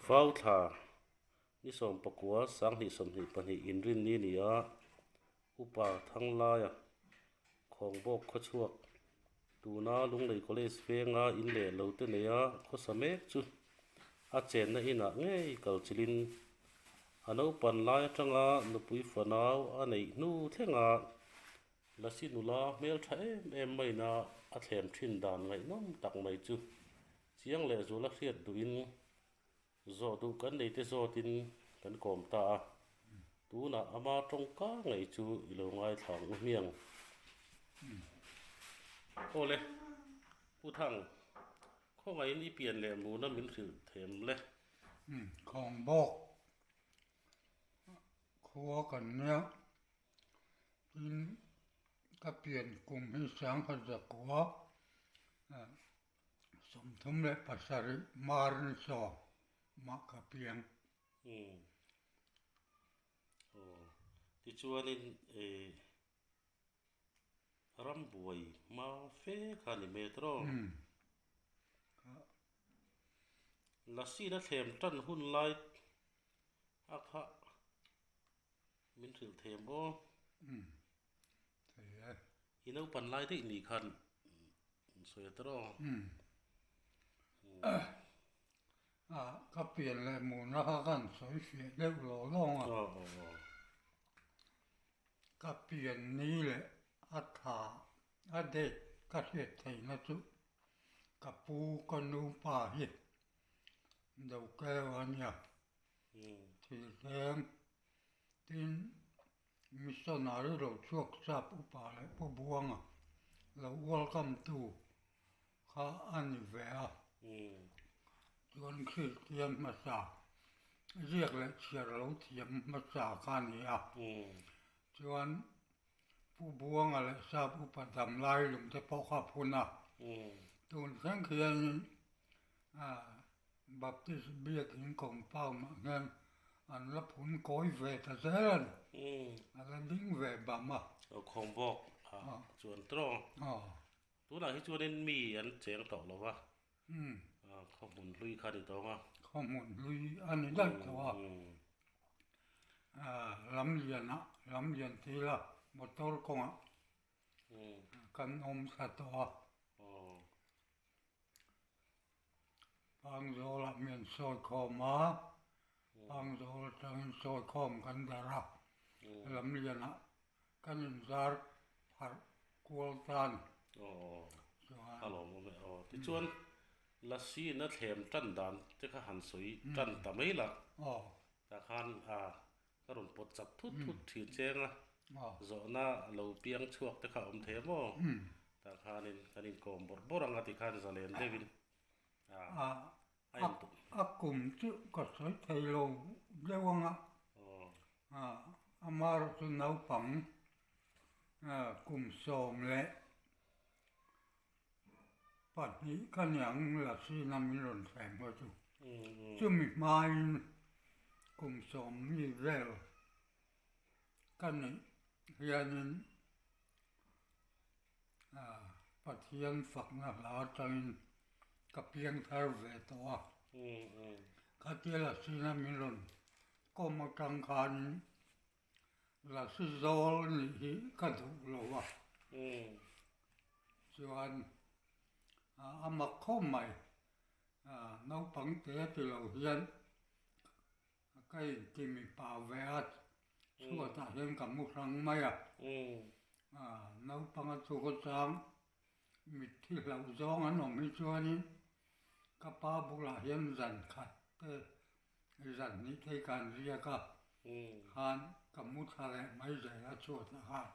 Vauthla ni 19 2022 inrinni ni a, Upa Thanglaia Khawngbawk khawchhuak tuna Lunglei College venga in leh lo te neia khawsa mek chu a chenna inah ngei kal chilhin a naupan lai atanga nupui fanau a neih hnu thlenga Lasi nula hmel tha em em maina a thlem thin dan ngaihnawm tak mai chu chiang leh zuala hriat duhin Zawh duh kan neite zawtin kan kawm ta a, tunah ama tawngka ngei chu i lo ngaithla ang u hmiang. Aw le, Pu Thang, khawngaihin i pian leh muna min hrilh them le. Khawng bawk khua kan nia, tin ka pian kum hi sangkhat zakua 37 Mar ni sawm mah ka piang. Umm. Aw. Tichuanin eh rambuai hma fe kha ni mai tawh. Umm. Lasina thlem tan hun lai a kha min hrilh thei ang aw. Umm. Thei e. I naupan lai daih ni khan sawi a tawh. Umm. A ka pian leh muna kha kan sawi fiah deuh lo lawng a. Ka pian ni leh a tha a date ka hriat theihna chu ka pu ka nu pa hi Dokeu a nia. Thil thleng tin Missionary lo chhuak chap upa leh Pu Buanga lo welcome tu kha a ni ve a. Chuan Kristian hmasa ziak leh chhiar lo thiam hmasa kha a ni a. Chuan Pu Buanga leh sap upa damlai lung te pawh kha a phun a. Tun thleng khianin Baptist biakin compound ah hian an la phun kawi ve ta zel a ni. A la ding ve bam a. Aw khawm bawk a chuan tawng. Tunah hi chuanin mi an cheng tawh lo va. Khaw hmun hlui kha a ni tawng a. Khaw hmun hlui a ni daih tawh a. Lamlianah, Lamlian tila motor kawngah kan awm thla tawh a. Pangzawlah mi an sawi khawm a, Pangzawl atangin sawi khawm kan darh a, Lamlianah kan inzar pharh kual ta a ni. Chuan. A lawm awm e aw. Tichuan Lasi na thlem tan dan te kha han sawi tan ta mai la. Tah khan a ka rawn pawt chak thut thut thin cheng a, zawhna lo piang chhuak te kha a awm thei a maw? Tah khanin kan inkawm bawrh bawrh ang a ti khan zalen deuhin a a A kum chu ka sawi thei lo deuh ang a, amaherawh chu naupang kum 12 ka niang Lasina min rawn thleng kha chu. Chumi hmain kum sawm mi vel ka nih hianin Pathian fakna hla atangin ka piang thar ve tawh a. Khatia Lasina min rawn kawm atang khanin Lasi zawl nih hi ka duh lo a, chuan a mak khawp mai, naupang te ti lo hian ka inti mipa ve a, chhuatah hian ka mu hrang mai a, naupanga chu ka chang mitthi hlauh zawng an awm hi chuanin ka pa bulah hian zan khat te Zan hnih thei kan riak a, khan ka mu thla leh mai zel a chhuat a khan.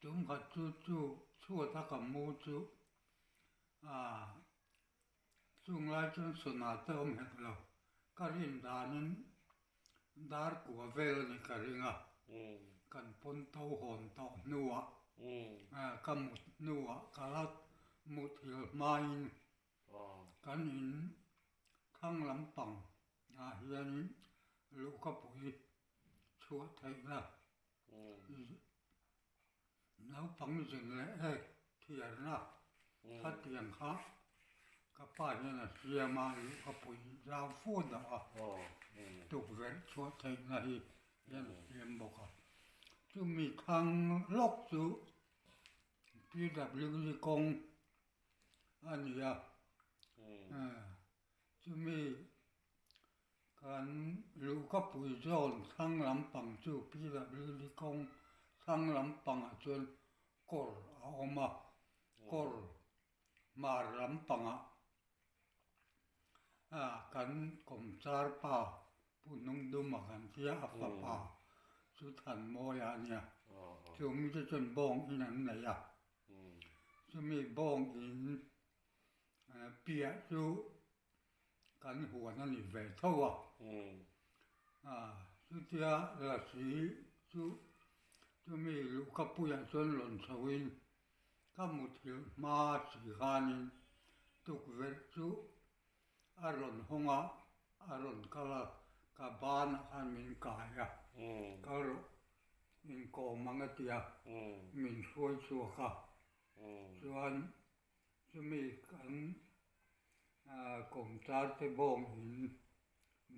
Tum khat chu chu chhuat a ka mu chu ah chung lai chuan suna te awm hek lo, ka rin danin dar kua vel a ni ka ring a, kan pawn to hawn tawh hnuah ka mut hnuah ka la muthilh hmain Kan in thlang lampang ah hianin luhkapui chhuah theihna naupang zin leh ek thiarna khatiang kha. Ka pa hian a siam a, luhka pui zau fu deuh a, tukverh chhuah theihna hi hian a siam bawk a. Chumi thlang lawk chu PWD kawng a ni a, chumi kan luhka pui zawn thlang lampang chu PWD kawng thlang lampangah chuan kawr a awm a, kawr Hmar lampangah kan kawmchar pa Pu Hnungduma kan tia a fapa chu Thanmawia a nia. Chumi te chuan bawng in an nei a, chumi bawng in piah chu kan huan a ni ve tho a. Chutia Lasi chu chumi luhkapuiah chuan rawn chhoin Ka muthilh hma si khanin tukverh chu a rawn hawng a, a rawn kal a, ka banah khan min kai a, kal rawh inkawm ang a ti a, min hruai chhuak a, chuan chumi kan kawmchar te bawng in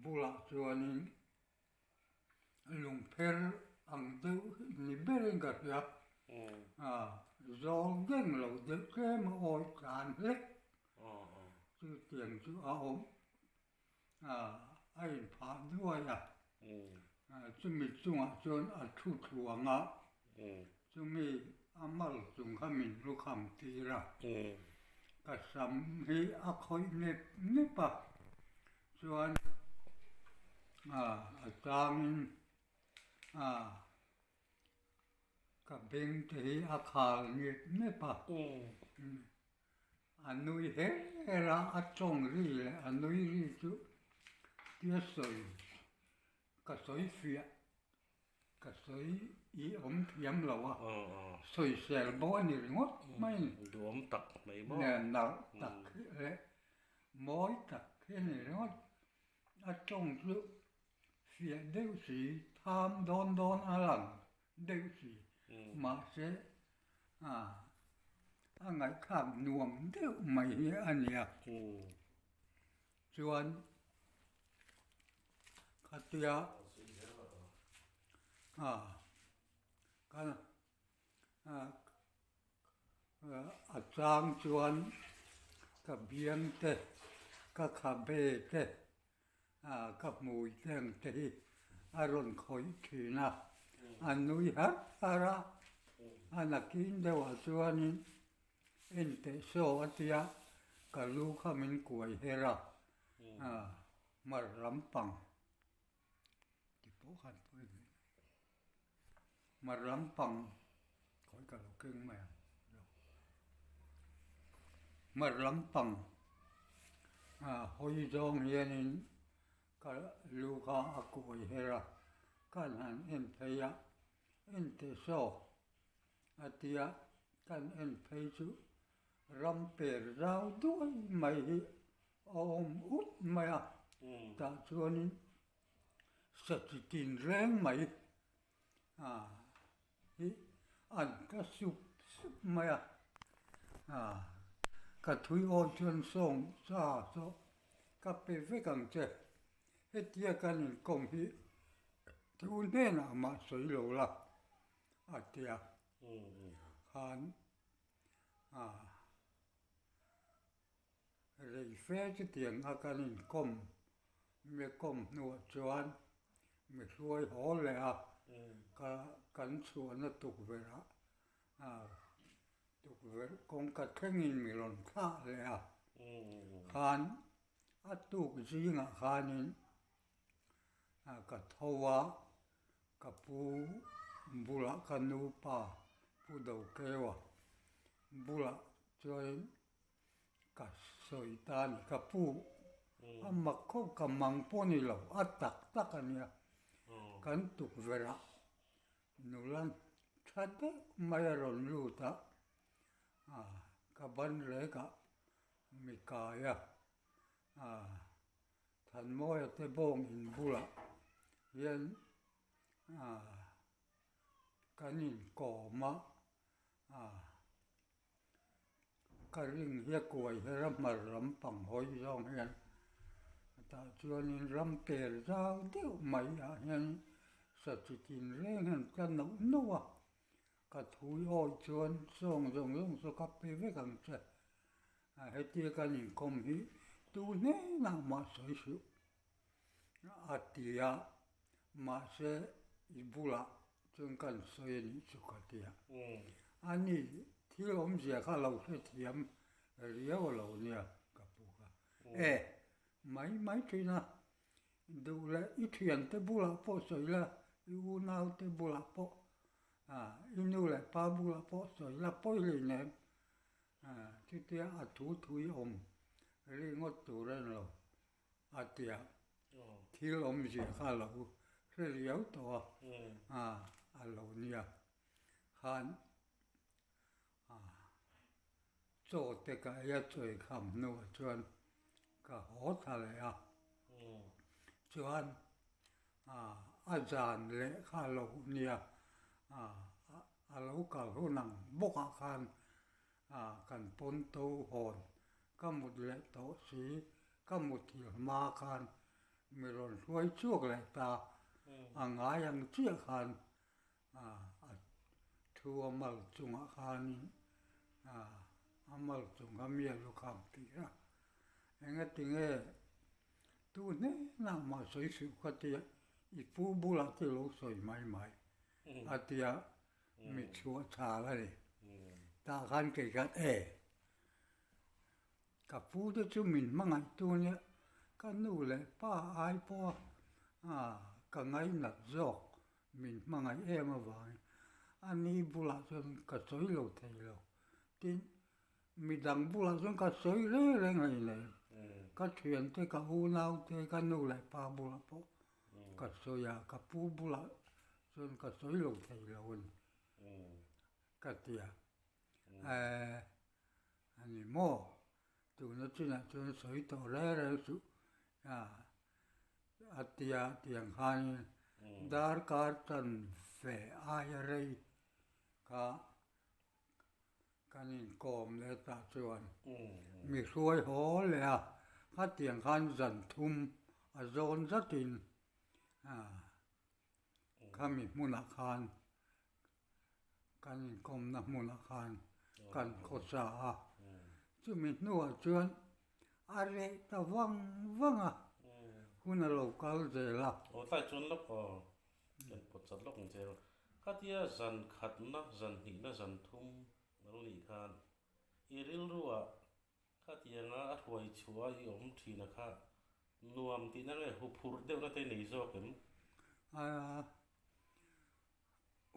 bulah chuanin Lungpher ang deuh ni berin ka hria. Zawl deng lo deuh tlem a awi tlan hlek. Chutiang chu a awm a inphah duai a. Chumi chungah chuan a thu thluang a, chumi a mal chung kha min lukham tir a. Ka sam hi a khawih nep nep a. Chuan a changin ka beng te hi a khal nep nep a, a nui her her a, a tawng ri leh a nui ri chu tia sawi ka sawi fiah. Ka sawi i awm thiam lo a, sawisel bawk a ni ringawt mai a ni. Duhawm tak mai maw? Nalh tak leh mawi tak hi a ni ringawt. A tawng chu fiah deuh si, tham dawn dawn a lang deuh si. Mahse a ngaihthlak nuam deuh mai hi a ni a. Chuan Khatia a chang chuan ka biang te ka khabe te ka hmui te ang te hi a rawn khawih thin a, a nui har har a, a nakin deuhah chuanin enteh saw a tia ka lu kha min kuai her a. Hmar lampang ti pawh khan pawi mai lo. Hmar lampang khawi ka lo keng mai ang Hmar lampang hawi zawng hianin ka lu kha a kuai her a, kan han en phei a, en teh saw a tia kan en phei chu Ram per zau duai mai hi a awm ut mai a, tah chuanin sachi tin reng mai hi an ta sup sup mai a, ka thui awi chuan sawng sa saw ka pe vek ang che, hetia kan inkawm hi thu hnenah mah sawi lo la a ti a, khan. Rei fe chutiang a kan inkawm mi kawm hnuah chuan mi hruai haw leh a, ka kan chhuahna tukverh ah tukverh kawngka thlengin mi rawn thlah leh a, khan a tuk zingah khanin ka tho a, ka pu bulah ka nu pa Pu Dokeua bulah chuanin ka sawi ta a ni, ka pu a mak khawp ka mang pawh a ni lo, a tak tak a nia, kan tukverh ah nula tha deuh mai a rawn lut a, ka ban rek ah mi kai a. Thanmawia te bawng in bulah hian kan inkawm a, Ka ring hi a kuai her a hmar lampang hawi zawng hian tah chuanin ram per zau deuh mai ah hian sa chi tin reng hian tla nauh nauh a, ka thui awih chuan sawng zawng zawng chu ka pe vek ang che. Hetia kan inkawm hi tu hnenah mah sawi suh a ti a, mahse i bulah chuan kan sawi a nih chu ka ti a. Ani thil awmzia kha lo hrethiam riau a lo nia ka pu kha. E, mai mai thin a, duh leh i thiante bulah pawh sawi la, i unaute bulah pawh, i nu leh pa bulah pawh sawi la pawi hleinem. Chutia a thu thui awm ringawt tur a ni lo a tia thil awmzia kha a lo hre riau tawh a, a lo nia khan chaw te ka ei a chawi kham hnuah chuan ka haw thla leh a, chuan a zan leh kha a lo nia. A lo kal hun ang bawkah khan kan pawnto hawn ka mut leh tawh si, ka muthilh hma khan mi rawn hruai chhuak leh ta, a ngai ang chiah khan a thu a mal chungah khanin a mal chung kha mi a lu kham tir a, engatinge tu hnenah mah sawi suh ka tia i pu bulah te lo sawi mai mai. A tia mi chhuah chhal a ni. Tah khan kei khan e, ka pu te chu min hmangaih tu nia, ka nu leh pa ai pawha ka ngainat zawk min hmangaih em avangin a ni bulah chuan ka sawi lo thei lo. Tin, midang bulah chuan ka sawi reng reng hleinem. Ka thiante, ka unaute, ka nu leh pa bulah pawh Ka sawi a, ka pu bulah chuan ka sawi lo thei lo a ni, ka ti a. Eh, a ni maw? Tuna chinah chuan sawi tawh reng reng suh a ti a, tiang khanin darkar chanve aia rei kha Kan inkawm leh tah chuan mi hruai haw leh a, khatiang khan zan thum a zawn zatin khami hmunah khan kan inkawmna hmunah khan kan khawsa a, chumi hnuah chuan a reh ta vang vang a, hun a lo kal zel a. Aw tlai chuan lawk aw, kan pawt chat lawk ang che. Khatia zan khatna, zan hnihna, zan thum a lo nih khan i rilruah khatianga a hruai chhuah i awm thin a kha nuam tihna nge huphurh deuhna te nei zawk em?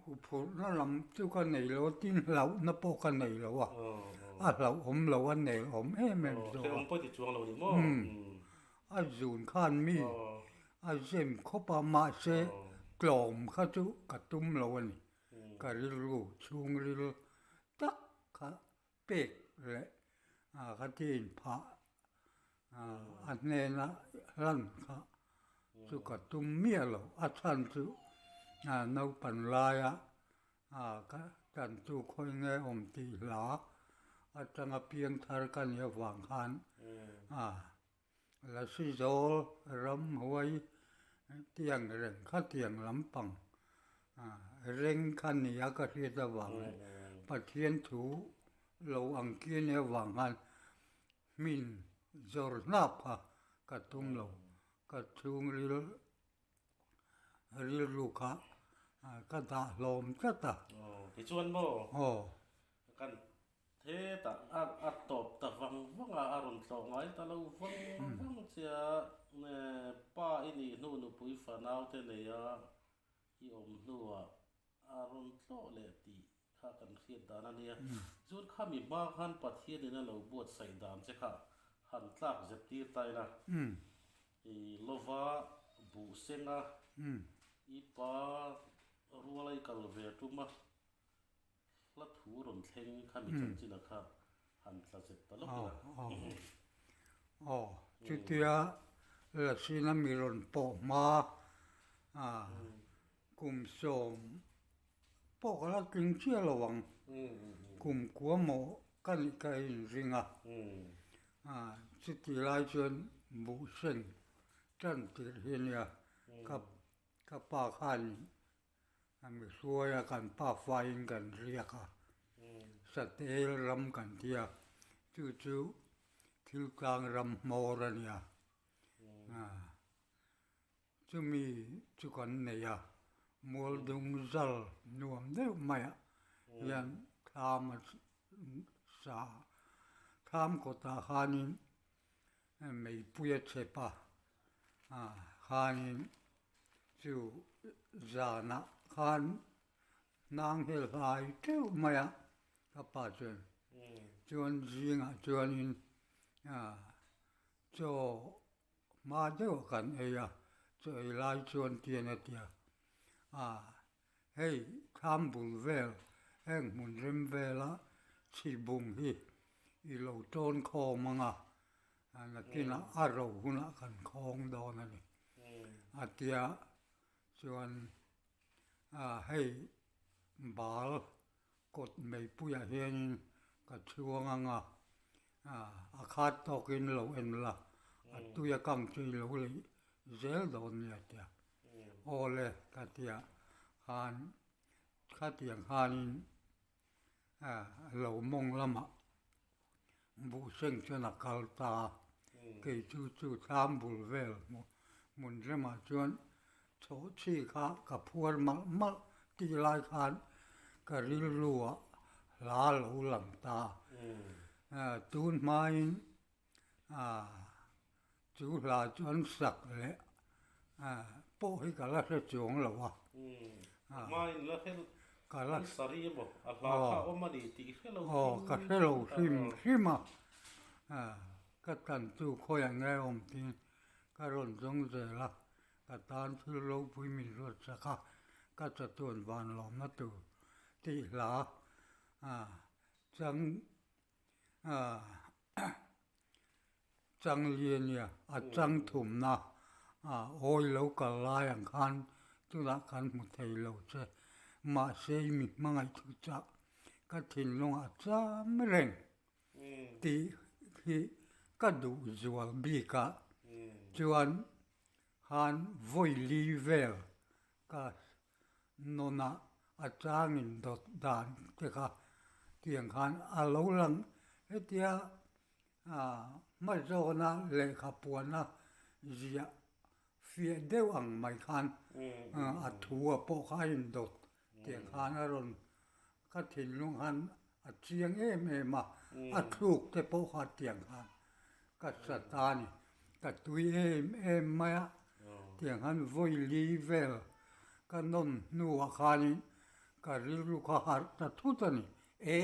Huphurhna lam chu ka nei lo a, tin hlauhna pawh ka nei lo a, a hlauhawm lo a nelawm em em zawk a. Hlauhawm pawh ti chuang lo ni maw? A zun khan mi a zem khawp a, mahse tlawm kha chu ka tum lo a ni. Ka rilru chhungril tak kha pek leh ka ti inphah a hnena hlan kha chu ka tum miah lo. A chhan chu naupan laia ka tantu khawi nge awm tih hla atanga piangthar ka nih avang khan Lasi zawl ramhuai tiang reng kha tiang lampang reng kha nia ka hriat avang leh Pathian thu lo ang ki a nih avang khan hmin zawr hnap kha ka tum lo, ka chhungril rilru kha ka dah hlawm tlat a. Tichuan maw? Aw. Kan Hetah a a tawp ta vang vang a, a rawn tlawh ngai ta lo vang vang che a, pa i nih hnu nupui fanau te nei a i awm hnuah a rawn tlawh leh tih kha kan hriat dan a nia. Chuan khami hma khan Pathianin a lo buatsaih dan che kha han tlak zep tir ta ila, i lova buh seng a, i pa ruala i kal ve tum a, Hla thu rawn thleng kha mi chanchin a kha han tla zet ta lawk ila. Aw, chutia Lasina mi rawn pawh hma kum sawm pawh ka la tling chiah lo ang, kum kua maw. ka nih ka inring a. Chuti lai chuan buhseng tan tirh hi a nia, ka ka pa khan a mi hruai a, kan pa faiin kan riak a, Satel ram kan ti a, chu chu thil tlang ram hmawr a nia. Chumi chu kan nei a, Mualdung zal nuam deuh maiah hian thlam a sa a, thlam kawtah khanin meipui a chep a, khanin chu zanah khan hnang hel hlai teuh mai a ka pa chuan, chuan zingah chuanin chaw Hma deuh kan ei a, chaw ei lai chuan tian a tia, a hei thlam bul vel heng hmun rem vela chhibung hi i lo tawn khawm ang a, nakinah a ro hunah kan khawng dawn a ni a tia chuan a hei bal Kawt meipuiah hianin ka chhuang ang a, a khat tawkin lo en la, a tui a kang chu i lo leih zel dawn nia tia. Aw le ka tia khan khatiang khanin lo mawng lamah Buhseng chuan a kal ta a, kei chu chu thlam bul vel hmun remah chuan chhawhchhi kha ka phuar malh malh tih lai khan ka rilru ah hla lo lang ta. Tun hmain chu hla chu an sak leh pawh hi ka la hre chuang lo a. Hmain la hre an sari emaw a hla kha awm a ni tih hre lo hrim. Aw ka hre lo hrim hrim a, ka tan chu khawiah nge awm tiin ka rawn zawng zel a, ka tan thil ropui min ruat sak a, ka chatuan van lawmna tur tih hla chang Changliania a chang thumna awi lo kal lai ang khan tunah kan hmu thei lo che. Mahse i mi hmangaih thu chah ka thinlungah cham reng tih hi ka duh zual bik a chuan khan vawi li vel ka Nunah a changin dawt dan te kha tiang khan a lo lang hetia hmazawna lehkha puana ziah fiah deuh ang mai khan a thu a pawh kha a indawt tiang khan a rawn ka thinlung khan a chiang em em a, a thluk te pawh kha tiang khan ka sa ta a ni. Ka tui em em mai a, tiang khan vawi li vel ka nawn hnuah khanin ka rilru kha harh ta thut a ni. E,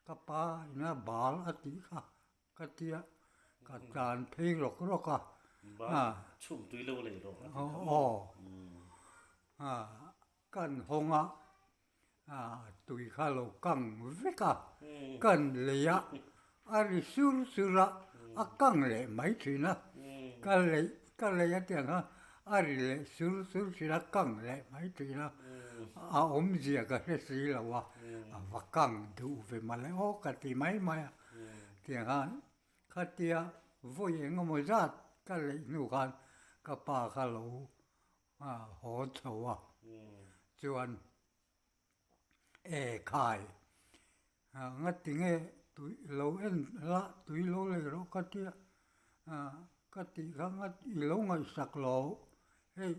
ka pa ina bal a tih kha ka tia, ka tlan phei rawk rawk a. Bal chhum tui lo leh rawh a ti kha maw? Aw, kan hawng a. Tui kha lo kang vek a, kan lei a, a ri sur sur a, a kang leh mai thin a, ka lei ka lei a tiang kha a ri leh sur sur thin a, kang leh mai thin a, a awmzia ka hre si lo a, a va kang duh ve mah le aw ka ti mai mai a, tiang khan khatia vawi engemaw zat ka leih hnu khan ka pa kha lo haw chho a, chuan e khai ngati nge tui lo en la tui lo lei rawh ka tia ka tih kha ngat i lo ngaihsak lo hei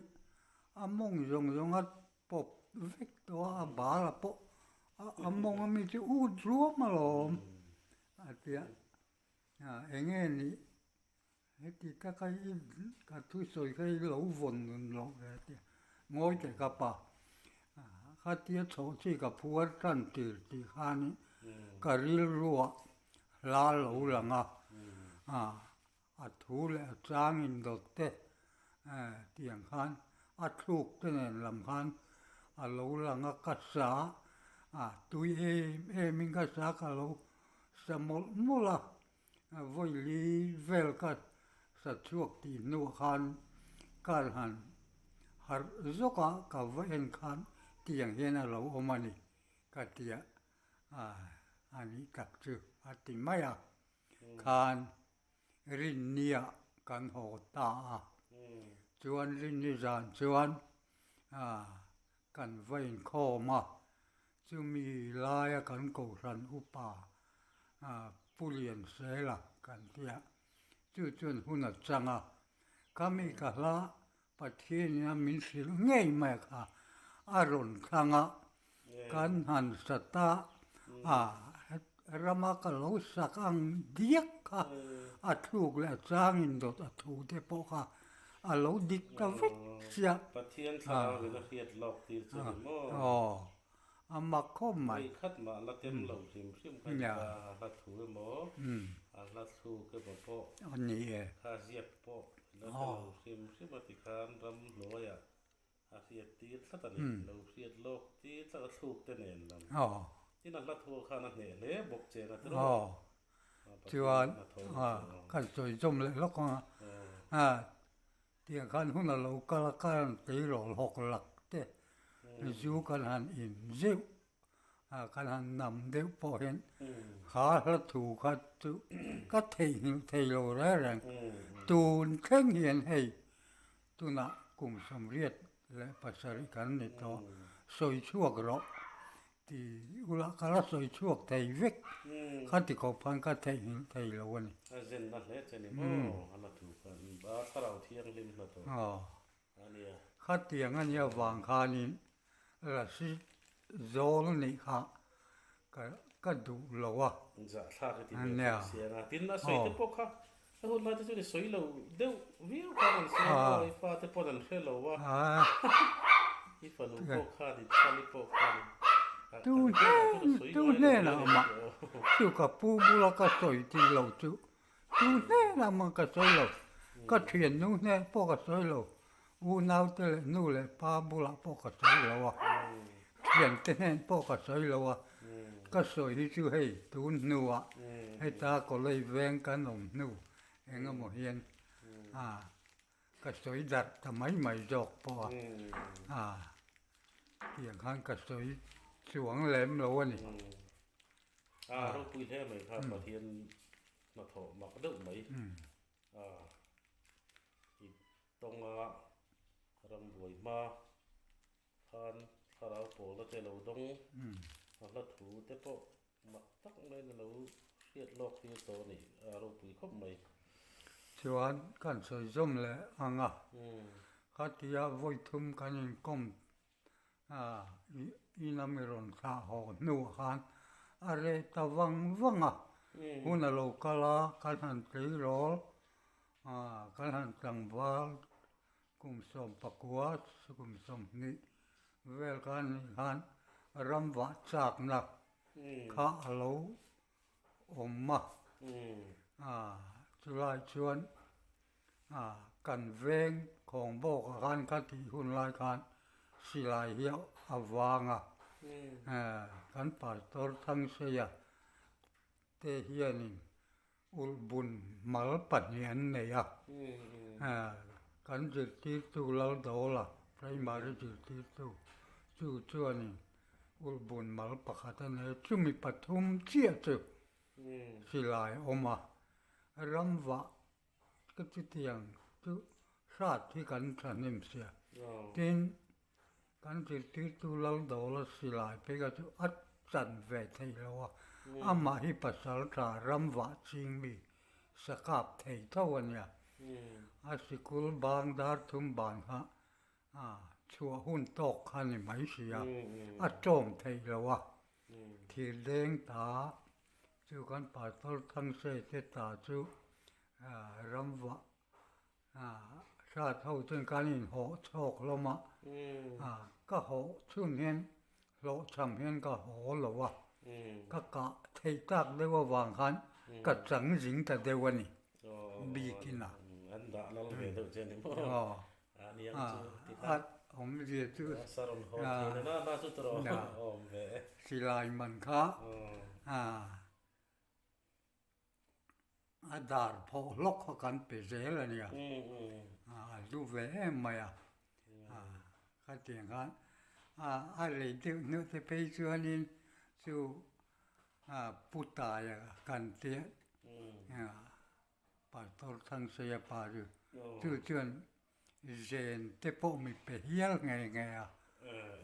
a mawng zawng zawng a pawp vek tawh a a bal a pawh a mawng ami chu ut ruam alawm a tia eng nge nih. Heti taka i ka thusawi kha i lo vawn nun loh ve a tia, ngawi teh ka pa, khatia chhoh chi ka phuar tan tir tih khanin ka rilruah hla lo lang a, a thu leh a chang indawt te tiang khan a thluk te nen lam khan a lo lang a, ka sa a tui em em in ka sa ka lo sa mawlh mawlh a. Vawili vel ka sa chhuak tih hnuah khan kar han harh zawk a, ka va en khan tiang hian a lo awm a ni ka ti a, a nih tak chu. a ti mai a, khan Rinnia kan haw ta a, chuan Rinni zan chuan kan va inkhawm a, chumi laia kan kohhran upa Pu Liansela kan tia, chu chuan hun a chang a, ka mi ka hla Pathianin a min hrilh ngei mai kha a rawn thlang a, kan han sa ta a, rama ka lo sak ang diak kha a thluk leh a changin dawt a thu te pawh kha a lo dik ta vek sia. Pathian thlarau in a hriat lawk tir chu ni maw? Aw, a mak khawp mai. Vawi khat mah la tem lo hrim hrim kha ni ta, a hla thu emaw, a hla thluk emaw pawh a ni e. Kha ziak pawh la tem lo hrim hrim a ti khan ram hnuaiah a hriat tir tlat a ni, lo hriat lawk tir tlat a thluk te nen lam. Tin a hla thu khan a hneh hle bawk che na tiraw? Aw, chuan kan sawi zawm leh lawk ang a. Tiang khan hun a lo kal a, ka rawn tleirawl hawk lak te zu kan han in zeuh a, kan han nam deuh pawh hian kha hla thu kha chu ka theihnghilh thei lo reng reng. Tun thleng hian hei tunah kum 87 kan ni tawh, sawi chhuak rawh. Ti ula ka la sawi chhuak thei vek kha ti khawp khan ka theihnghilh thei lo a ni. A zenna hle che ni maw a la thu khan ba thlarau thianghlim hna tawh a nia. Khatiang a nia vang khanin Rasi zawl nih kha ka ka duh lo a. Zahthlak i ti ve thung sia nga. Tin a sawi te pawh kha a hun lai te chuan i sawi lo deuh viau khan an sawi a, i fa te pawn an hre lo a, i fanu pawh khan i chhali pawh khan Tu hnen tu hnenah mah chu ka pu bula ka sawi tih lo chu tu hnenah mah ka sawi lo, ka thiannu hnen pawh ka sawi lo, unaute leh nu leh pa bulah pawh ka sawi lo a, thiante hnen pawh ka sawi lo a, ka sawi hi chu hei tun hnuah heta college veng kan awm hnu eng emaw hian ka sawi darh ta mai mai zawk pawh a, tiang khan ka sawi chuang lem lo a ni. A ropui hle mai kha Pathian hnathawh mak deuh mai. A i tawnga rambuai hma khan thlarau pawlna te lo dawng a hla thu te pawh mak tak maiin a lo hriat lawk tir tawh a ni a ropui khawp mai. Chuan kan sawi zawm leh ang a, khatia vawi thum kan inkawm Ina mi rawn thlah haw hnuah khan a reh ta vang vang a, hun a lo kal a, kan han tleirawl, kan han tlangval kum 19, kum 20 vel khan nih khan ram vah chakna kha a lo awm a, chulai chuan kan veng khawng bawkah khan ka tih hun lai khan silai hi a vang a, kan pastor Thangseia te hianin ulhbun mal pahnih an nei a, kan zirtirtu Laldawla primary zirtirtu chu chuanin Ulhbun mal pakhat a nei a, chumi pathum chiah chu silai a awm a, ramvah ka chutiang chu hrat hi kan thahnem sia. Tin, kan zirtirtu Laldawla silai phei kha chu a chan ve thei lo a, amah hi pasal tha ramvah ching mi sakap thei tho a nia. A sikul bang dar thum ban kha A chhuah hun tawk kha ni mai si a, a tawm theih lo a. Thir deng ta chu kan pastor Thangse te ta chu ramvah hrat ho chuan kan inhawh chhawk hlawm a, ka hawh chhun hian hlawhchham hian ka haw lo a, ka kah theih tak deuh avang khan ka chang zing ta deuh a ni bikin a. An dah lal ve deuh che a ni maw? A awmzia chu silai man kha a dar phawh hlawk kha kan pe zel a nia, a hlu ve em mai a, khatiang khan a lei deuh hnuh te phei chuanin chu. Pu Taia kan tia Pastor Thangseia pa chu chu chuan zen te pawh mi pe hial nghe nghe a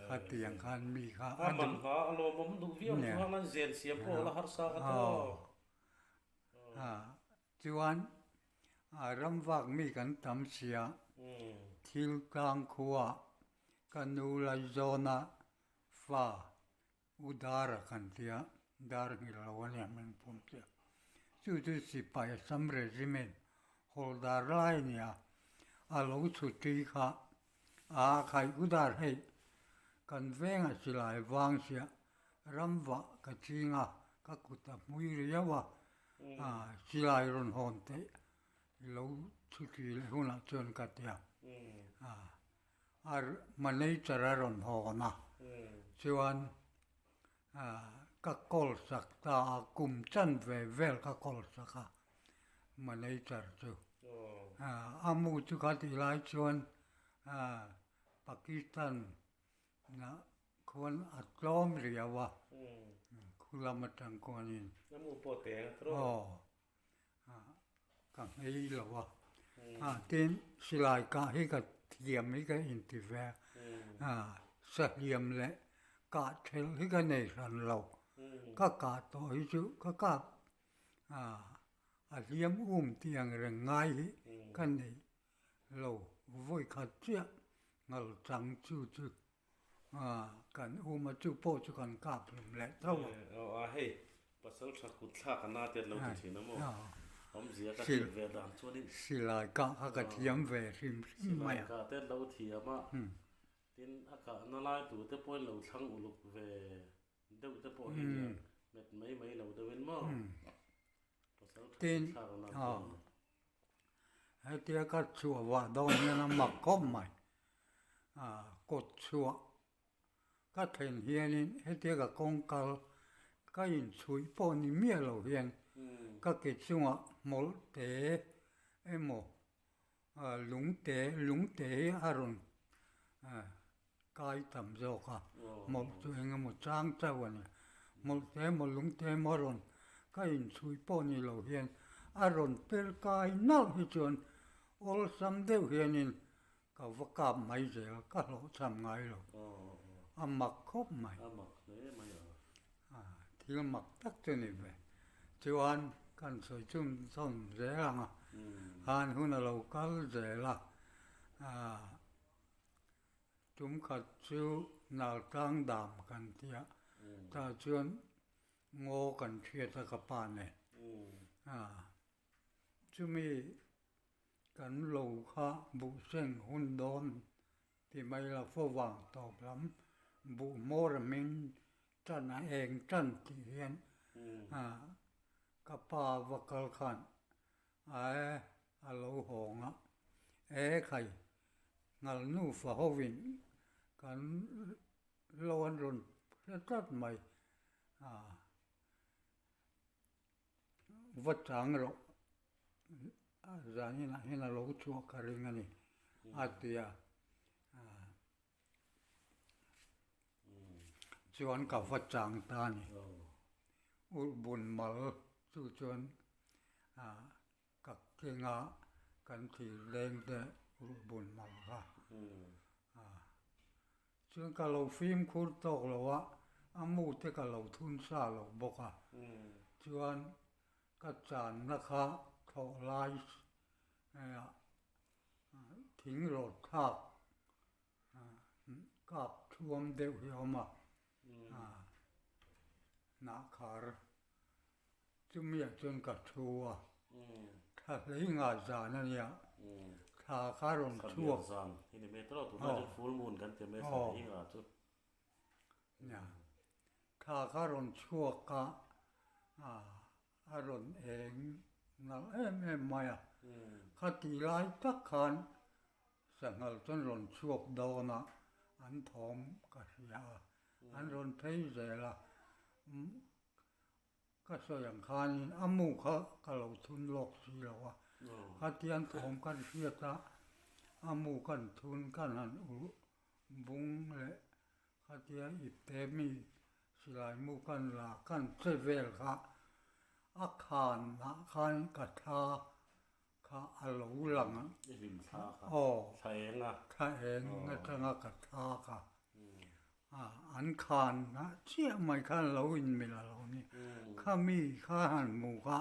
khatiang khan mi kha a man kha a lawmawm duh viau chuan an zen siam pawh la harsa ka tawh chuan ramvak mi kan tam sia thil tlang khua ka nu Laizawna fa U Dara kan tia, Dar ngil lo a nia min pum tia. Chu chu sipai Assam Regiment hawldar lai a nia, a lo chhutri kha a khai U Dar hei kan vengah silai vang sia ram vah ka ching a, ka kut a hmui riau a, silai rawn hawn theih lo chhutri leh hunah chuan ka tia. A manager a rawn hawn a, chuan ka call sak ta a, kum chan ve vel ka call sak a manager chu. A mu chu kha tih lai chuan Pakistan khuan a tlawm riau a, khu lam atang khuanin. A mu pawh teng a tawh. Aw. Ka hmei lo a, tin silai kah hi ka thiam hi ka inti ve a, sahliam leh kah thelh hi ka nei hran lo, ka kah tawh hi chu ka kap a hliam um tih ang reng ngai hi ka nei lo vawi khat chiah ngal chang chu chu Kan um a chu pawh chu kan kap hlum leh tho a. Aw a hei pasal tha kut thlak a na te lo ti thin a maw? Awmzia ka hriat ve dan chuanin. Silai kah kha ka thiam ve hrim hrim mai a. Silai kah te lo thiam a, tin a kahna lai tur te pawhin lo thlang uluk ve deuh te pawh hi nia, met mai mai lo deuhin maw? Pasal tha kut thlak a na chuan. Hetia ka chhuah vah dawn hian a mak khawp mai. Kawt chhuah ka thlen hianin hetia ka kawng kal ka inchhuih pawh ni miah lo hian ka ke chungah hmawlh te emaw lungte lungte hi a rawn kai tam zawk a, hmawlh chu eng emaw chang chauh a ni. Hmawlh te emaw lungte emaw a rawn ka inchhuih pawh ni lo hian a rawn per kai nalh hi chuan awlsam deuh hianin ka va kap mai zel, ka hlawhchham ngai lo. A mak khawp mai. A mak hle mai a. Thil mak tak chu ni ve. Chuan kan sawi chhun chhawn zel ang a, khan hun a lo kal zel a. Tum khat chu Naltlang dam kan ti a, tah chuan ngaw kan hriat a ka pa nen. Chumi kan lo kha buhseng hun dawn ti mai la fo vang tawp lam buh hmawr a hming tan a eng tan tih hian ka pa va kal khan Ae, a lo hawng a. E khai, ngal nufa hovin kan lo an rawn hre tlat mai. Va chang rawh, zaninah hian a lo chhuah ka ring a ni, a ti a. Chuan ka va chang ta a ni. Ulhbun mal chu chuan ka kenga kan thil leng te ulhbun mal kha. Chuan ka lo fimkhur tawk lo a, a mu te ka lo thun sa lo bawk a. Chuan ka channa kha thlawh lai Thing rawt thlak kap thuam deuh hi a awm a, hnah khar chumiah chuan ka thu a, thla hlei ngah zan a nia, thla kha rawn chhuak. Thla kha rawn chhuak a, A rawn eng nalh em em mai a, khati lai tak khan sanghal chuan rawn chhuak dawn a, an thawm ka hria a, an rawn phei zel a, ka sawi ang khanin a mu kha ka lo thun lawk si lo a, khatiang thawm kan hriat a, a mu kan thun kan han ulh bung leh khatia ipte mi. Silai mu kan la kan che vel kha a khan ah khan ka thla kha a lo lang a. I hlim thla kha. Aw. Thla eng a. Thla eng atanga ka thla kha. An khan ah chiah mai khan lo inmil a lo ni. Kha mi kha han hmu kha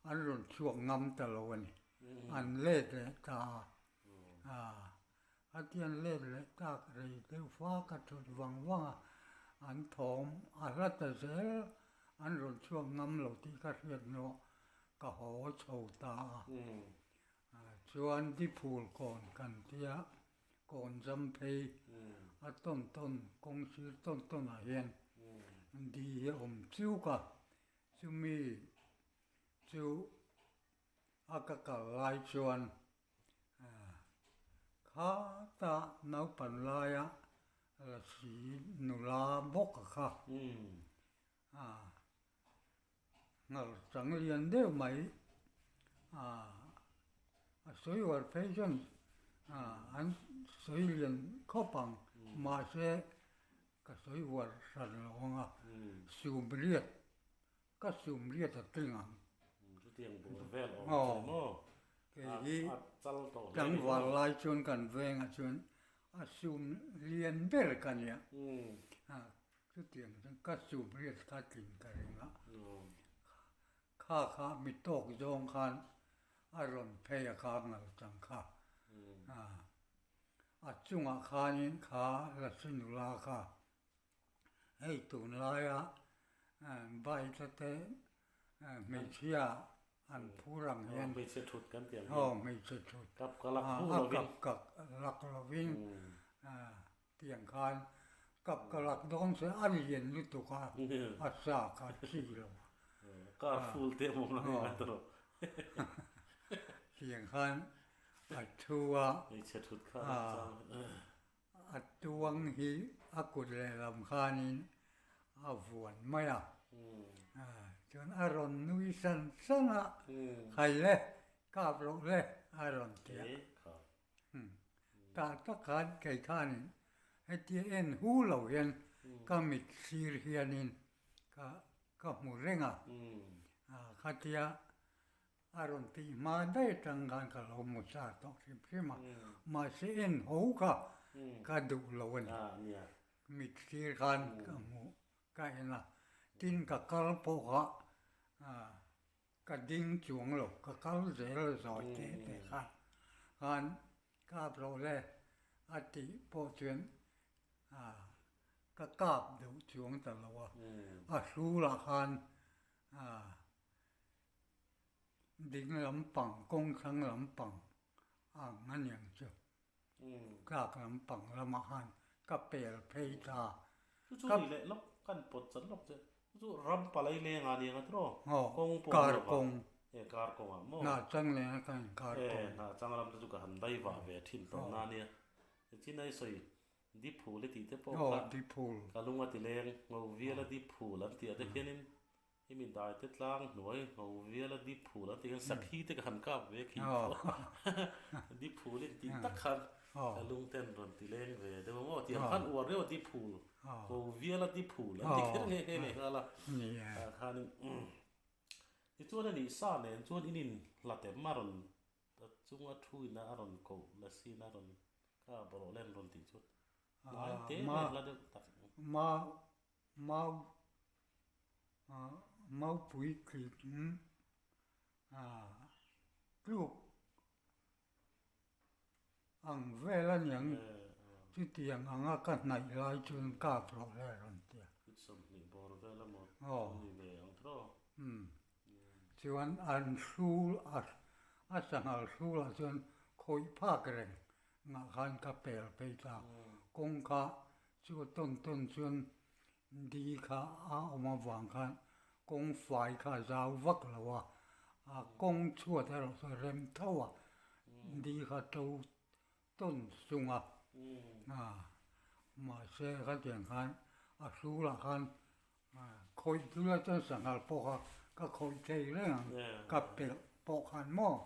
an rawn chhuak ngam ta lo a ni. An let leh ta a. A tian let leh tak rei deuh fa ka thut vang vang a, an thawm a hla ta zel, an rawn chhuak ngam lo tih ka hriat hnuah ka haw chho ta a. Chuan Diphul kawn kan tia, kawn zam phei a tawn tawn, kawng sir tawn tawn ah hian di hi a awm chiuk a, chumi chu a ka kal lai chuan Khata naupan laia Lasi nula bawk a kha nghal chang lian deuh mai a sawi uar phei chuan an sawi lian khawp ang mahse ka sawi uar hran lo ang a sumriat Ka sumriat a tling ang. Chutiang bur vel awm che maw? Kei hi tlangval lai chuan kan vengah chuan a sum lian ber ka nia. Chutiang chuan ka sumriat kha tling ka ring a. Kha kha mi tawk zawng khan a rawn phei a kha ngal chang kha. A chungah khanin kha Lasi nula kha Hei tunlaia bike te hmeichhia an phur ang hian Hmeichhe thut kan tih ang hian Aw hmeichhe thut Kap ka lak hu lovin A kap ka lak lovin tiang khan kap ka lak dawn se a lian lutuk a a sa kha chi lo Car full te maw ngai ngai tawh Tiang khan a thu a Hmeichhe thut kha a chang A tuang hi a kut lehlam khanin a vuan mai a, chuan a rawn nui san san a, Khai le, kap loh le a rawn ti a. Tah tak khan kei khanin hetia en hu lo hian ka mit sir hianin ka hmu reng a, khatia A rawn tih hma daih atang khan ka lo hmu sa tawh hrim hrim a, mahse en ho kha ka duh lo a ni. Mit thlir khan ka hmu ka en a, tin ka kal pawh kha ka ding chuang lo, ka kal zel zawi teh teh khan khan kap rawh le a tih pawh chuan ka kap duh chuang ta lo a, a hrulah khan Ding lampang, kawngthlang lampang ang a niang chu. Tlak lampang lamah khan ka pel phei ta. Chu chu ni leh lawk, kan pawt chan lawk che. Chu chu ram palai leng a niang a tiraw? Aw, Kawng pawh kar kawng. E, kar kawng ah maw? Hnah chang leng a kan kar kawng. E, hnah chang lam te chu ka han dai vah ve thin tawh na nia. Nichin a i sawi Diphul i tih te pawh kha ka lung a ti leng, ngo viala diphul an tih ah te khianin I mi dai te tlang hnuai ngo viala diphul an tih khan sakhi te ka han kap ve khi pawh diphul in tih tak khan ka lung ten rawn ti leng ve deuh a maw tiang khan uar deuh a diphul ngo viala diphul an ti kher nghe nghe leh nghal a tah khanin tichuan a nih sa nen chuan in in hlat em a rawn A chunga thuina a rawn koh la sin a rawn ka bawrh len rawn tih chu hnai te mai hla deuh tak. Ma mau maupui tling tluk ang vel a niang chutiang anga ka hnaih lai chuan kap rawh le a rawn ti a. Kut 20 bawr vel a maw ni ve ang tiraw? Chuan an hrul a a sanghal hrulah chuan khawih phak reng ngah khan ka pel phei ta. Kawngka chu a tawn tawn chuan di kha a awm avang khan kawng fai kha a zau vak lo a, a kawng chhuat erawh chu a rem tho a, di kha to tawn sung a, mahse khatiang khan a hrulah khan Khawih tura chuan sanghal pawh kha ka khawih thei reng ang, ka pelh pawh khan maw?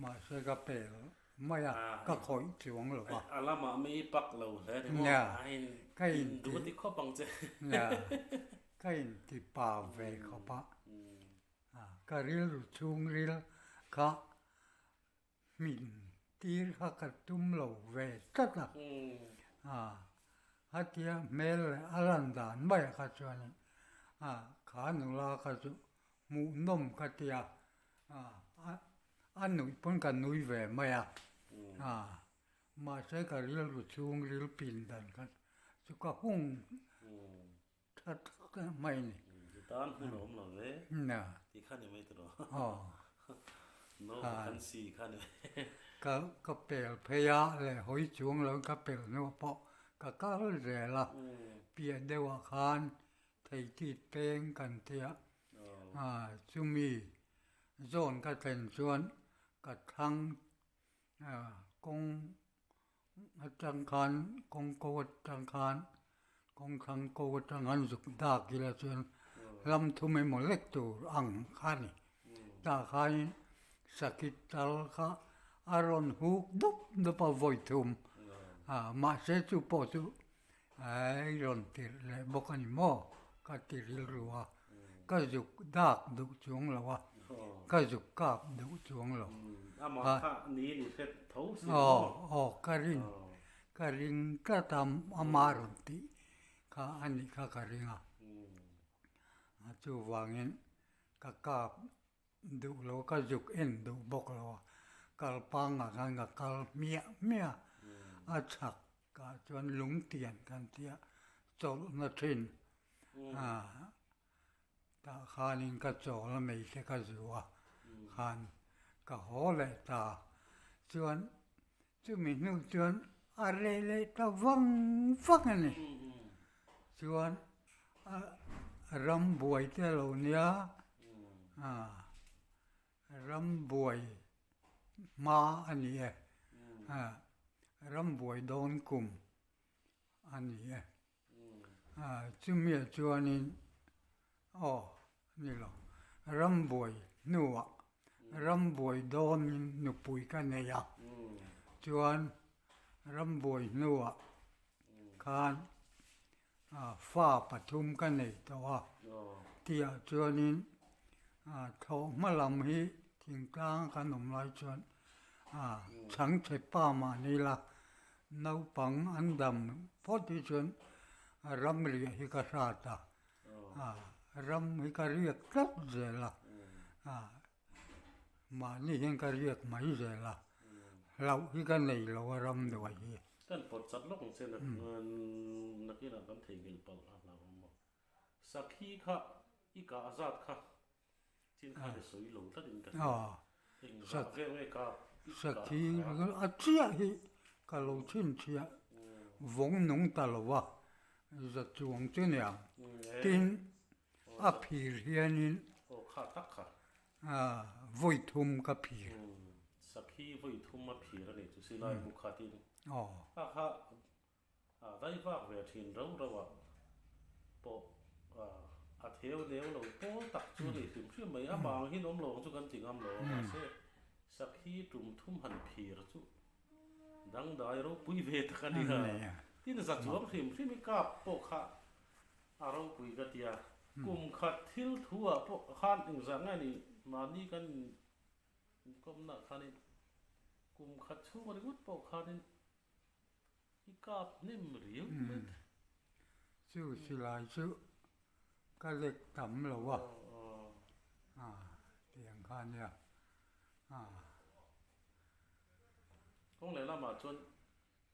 Mahse ka pel mai a, ka khawih chuang lo a. A lamah mi i pak lo hle ni maw? A in duh ti khawp ang che. Nia, ka in ti pa ve khawp a. Ka rilru chhungril kha hmin tir kha ka tum lo ve tlat a. Hatia hmel leh a lan dan maiah kha chuanin kha nula kha chu hmuhnawm ka ti a, a nuih pawn ka nui ve mai a, mahse ka rilru chhung ril pin dan kha chu ka hung tha tak mai a ni. I tan hun a awm lo ve tih kha ni mai tiraw? No vacancy kha ni mai. Ka ka pel phei a leh hawi chuang lo ka pel hnuah pawh ka kal zel a, piah deuhah khan Theitit peng kan tia chumi zawn ka thlen chuan ka thlang kawng atang khan kawng ko atang khan kawng thlang ko atang khan zuk dak ila chuan lam thum emaw lek tur ang kha a ni. Tah khanin sakhi tal kha a rawn huk dup dup a vawi thum mahse chu pawh chu Ai rawn tirh leh bawk a ni maw? Ka ti rilru a, ka zuk dak duh chuang lo a, ka zuk kap duh chuang lo. Amah kha ni ni hret tho si maw? Aw, aw, ka ring, ka ring tlat a, amah rawn tih kha a nih kha ka ring a. Chuvangin ka kap Duh lo ka zuk en duh bawk lo a, kal pangah khan ka kal hmiah hmiah a, a chhak ah chuan lungtian kan tia chawlhna thin tah khanin ka chawl a mei te ka zu a khan ka haw leh ta chuan chumi hnu chuan a reh leh ta vang vang a ni chuan a ram buai te a lo nia ram buai hma a ni e ram buai dawn kum a ni e chumi ah chuanin aw ni lo rambuai hnuah rambuai dawnin nupui ka nei a chuan rambuai hnuah khan fa pathum ka nei tawh a tihah chuanin thawh hma lam hi thingtlang kan awm lai chuan chhangchhe pa mah ni la Naupang an dam phawt hi chuan ram riah hi ka hrat a, ram hi ka riak tlat zel a, mahni hian ka riak mai zel a, hlauh hi ka nei lo a ram nuai hi. Kan pawt chat lawk ang che nakinah kan theihnghilh palh a hlauhawm maw. Sakhi kha i kah zat kha chin khan i sawi lo tlat in ka hria. Eng zah vel nge kap i kah Sakhi a chiah hi ka lo chhinchhiah vawng nung ta lo a, za chuang chu niang. Tin, a phir hianin Aw kha tak kha. vawi thum ka phir. Sakhi vawi thum a phir a nih chu silai bu khatin. Kha kha A dai vak ve thin rau rau ah pawh a theu neu lo pawl tak chu a ni hrim hrim mai. Amah ang hian awm lo ang chu kan ti ngam lo a, mahse sakhi tum thum han phir chu dangdai ropui ve tak a ni a. Tin za chuang hrim hrim i kap pawh kha a ropui ka ti a, kum khat thil thu ah pawh khan engzah nge ni mahni kan inkawmna ah khanin kum khat chhung ringawt pawh khanin I kap hnem riau mai. Chu silai chu ka lek tam lo a, tiang kha nia. Kawng leh lamah chuan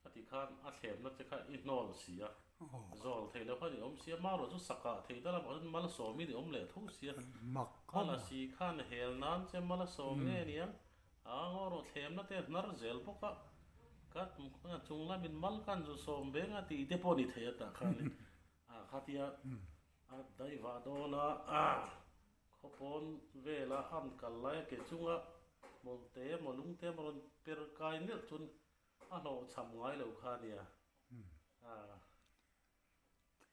a ti khan a thlemna che kha i hnawl si a, zawl theih loh khan i awm si a, marawh chu sakah theih ta lamah chuan malsawmin i awm leh tho si a, a la si khan hel nan che malsawm nge nia. A ngaw rawh thlemna te a hnar zel bawk a, ka chung lamin mal kan zu sawm veng a tih te pawh ni thei a tah khanin a khatia a daivah dawn a, khawpawn vela an kal lai a ke chunga mawlte emaw lungte emaw rawn per kai nelh chuan a hlawhchham ngai lo kha a nia.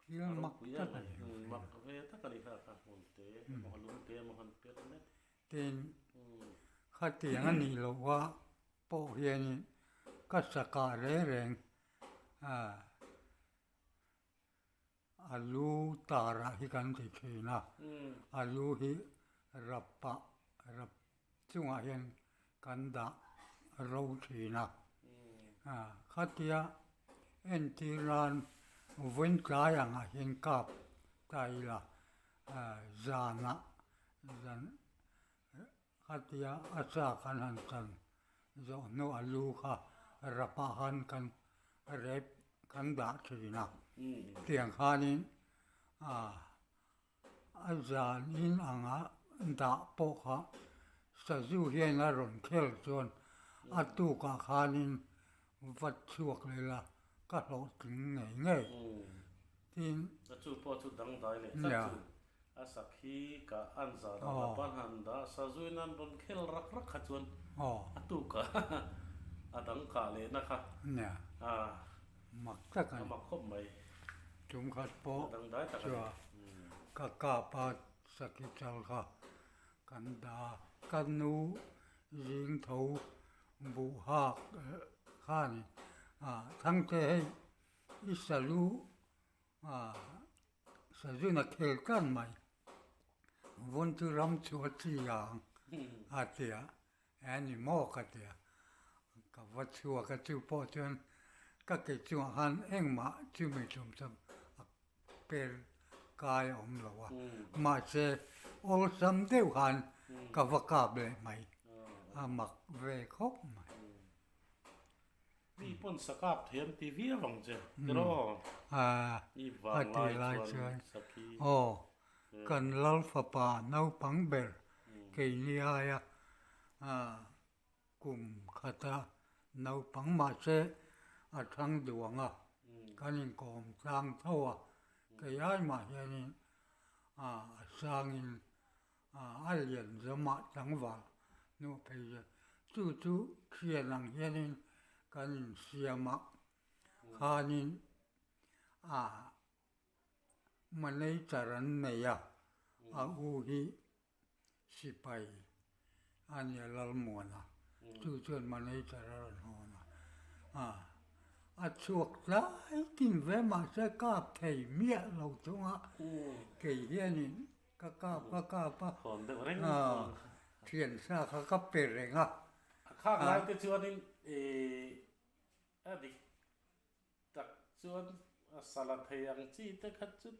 Thil mak tak a ni. Mak ve tak a ni kha kha hmulte emaw lungte emaw han per mek. Tin, khatiang a nih loh a. pawh hianin ka sakah reng reng a lu tarah hi kan ti thin a, a lu hi rapah rap chungah hian kan dah ro thin a. Khatia entir nan vawiin tlai angah hian kap ta ila zanah zan Khatia a sa kan han chan zawh hnu a lu kha rapah khan kan rep kan dah thin a, tiang khanin a zanin anga dah pawh kha sazu hian a rawn khel chuan a tukah khanin va chhuak leh la ka hlawhtling ngei ngei tin. A chu pawh chu dangdai leh tlat chu a sak hi ka an zan ah la pan han dah sazuin an rawn khel rak rak kha chuan a tuk a a dang kah leh na kha a mak tak a ni. A mak khawp mai. Tum khat pawh chu ka kap a saki chal kha kan dah a, ka nu zing tho buh hak khan Thangte hei i salu sazun a khel tlan mai, vawn chu ram chu a chi ang a ti a, e ni maw ka ti a, ka va chhuak a chu pawh chuan ka ke chungah khan engmah chumi tum chuan a per kai a awm lo a, mahse awlsam deuh khan ka va kap leh mai, a mak ve khawp mai. Mi pawn sa kap thei an ti viau ang che tiraw? Mi vang lai chuan sakhi. Aw, kan lal fapa naupang ber keini aia kum khata naupang mahse a thang duang a, kan inkawm tlang tho a, kei ai mah hianin a sangin a lian zawmah tlangval hnuh phei chu chu chu thian ang hianin kan insiam a, khanin a manager an nei a, a u hi sipai a nia Lalmuana chu chuan manager a rawn hawn a, a chhuak tlai tin ve mahse kap thei miah lo chunga kei hianin Ka kap ka kap a, thian sa kha ka pe reng a. A khak lai te chuanin a dik tak chuan a sala thei ang chi te kha chu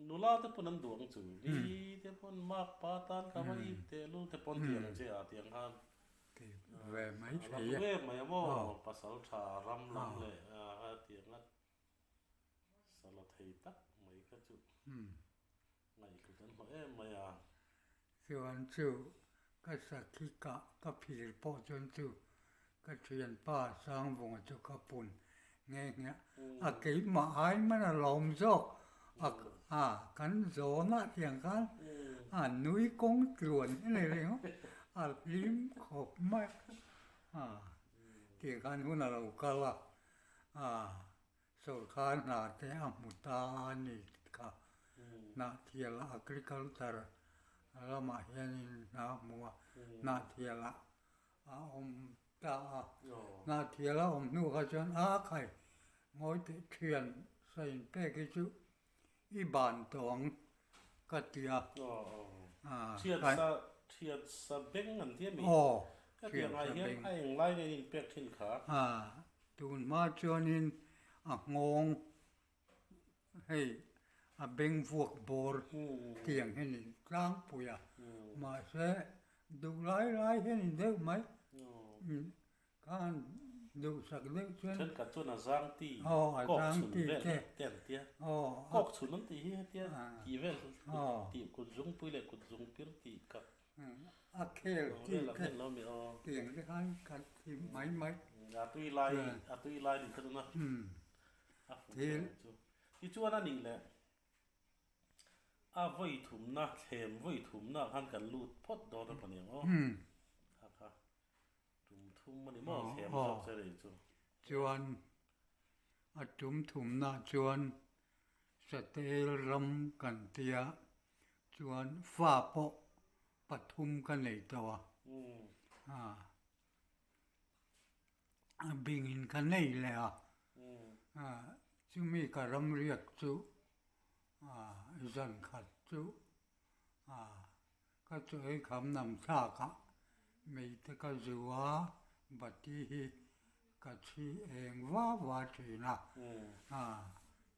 nula te pawn an duh ang chu, ni te pawn mak pa tan ka va ip teh lul te pawn ti ang che a tiang khan. Ti ve mai thei e. A la mai a maw, pasal tha ram lam leh a tiang a sala thei tak mai kha chu. Ngaihhlut an hlawh em mai a. Chuan chu ka sakhi kah ka phir pawh chuan chu ka thianpa Sangvunga chu ka pun nghe nghe a keimah ai man a lawm zawk a a kan zawnah tiang khan a nui kawng tluan hi ni ringawt a hlim khawp mai a tiang khan hun a lo kal a a. Sawrkar hna te a hmu ta a ni kha. Hnahthial agriculture lamah hianin hna a hmu a, Hnahthialah a awm ta a. Hnahthial a awm hnu kha chuan a khai ngawi teh thian sain pek hi chu i ban tawh ang ka ti a. Thian sa thian sa beng an ti a mi? Aw, thian sa beng. Ka tiang ah hian a englai nge in pek thin kha? Tun hma chuanin a nghawng hei a beng vuak bawr tiang hi ni tlangpui a, mahse duh lai lai hian in deuh mai. Khan duhsak deuh chuan. Thenkhat chuan a zang ti, kawk chhun vel hi te an tia. Kawk chhun an tih hi hetia tih vel tih kut zungpui leh kut zungpir tih kak. A khel chi te tiang te khan kan ti mai mai. A tui lai a tui lai nih kha chuan a fuh ber chu. Tichuan a nih leh a vawi thumna thlem vawi thumna khan kan lut phawt dawn a pahnih ang aw. Kha kha. Tum thum a ni maw thlem zawk che rei chu. Chuan a tum thumna chuan Satel ram kan tia chuan fa pawh pathum ka nei tawh a. Bingin ka nei leh a, chumi ka ram riak chu zan khat chu ka chaw ei kham nam thlak a, mei te ka zu a, bati hi ka chhi eng va va thin a,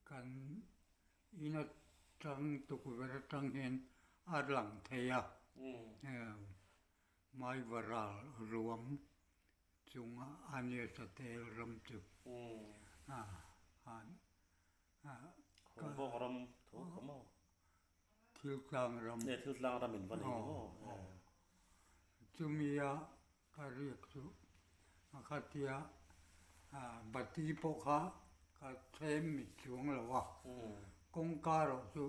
kan in atang tukverh atang hian a lang thei a, Maivaral ruam chunga a nia satel ram chu a han a Khawngbawk ram tho kha maw? Thiltlang ram. Nge thiltlang ram in va nei ni maw? Chumi a ka riak chu a khatia bati pawh kha ka thlem mit chuang lo a, kawngka erawh chu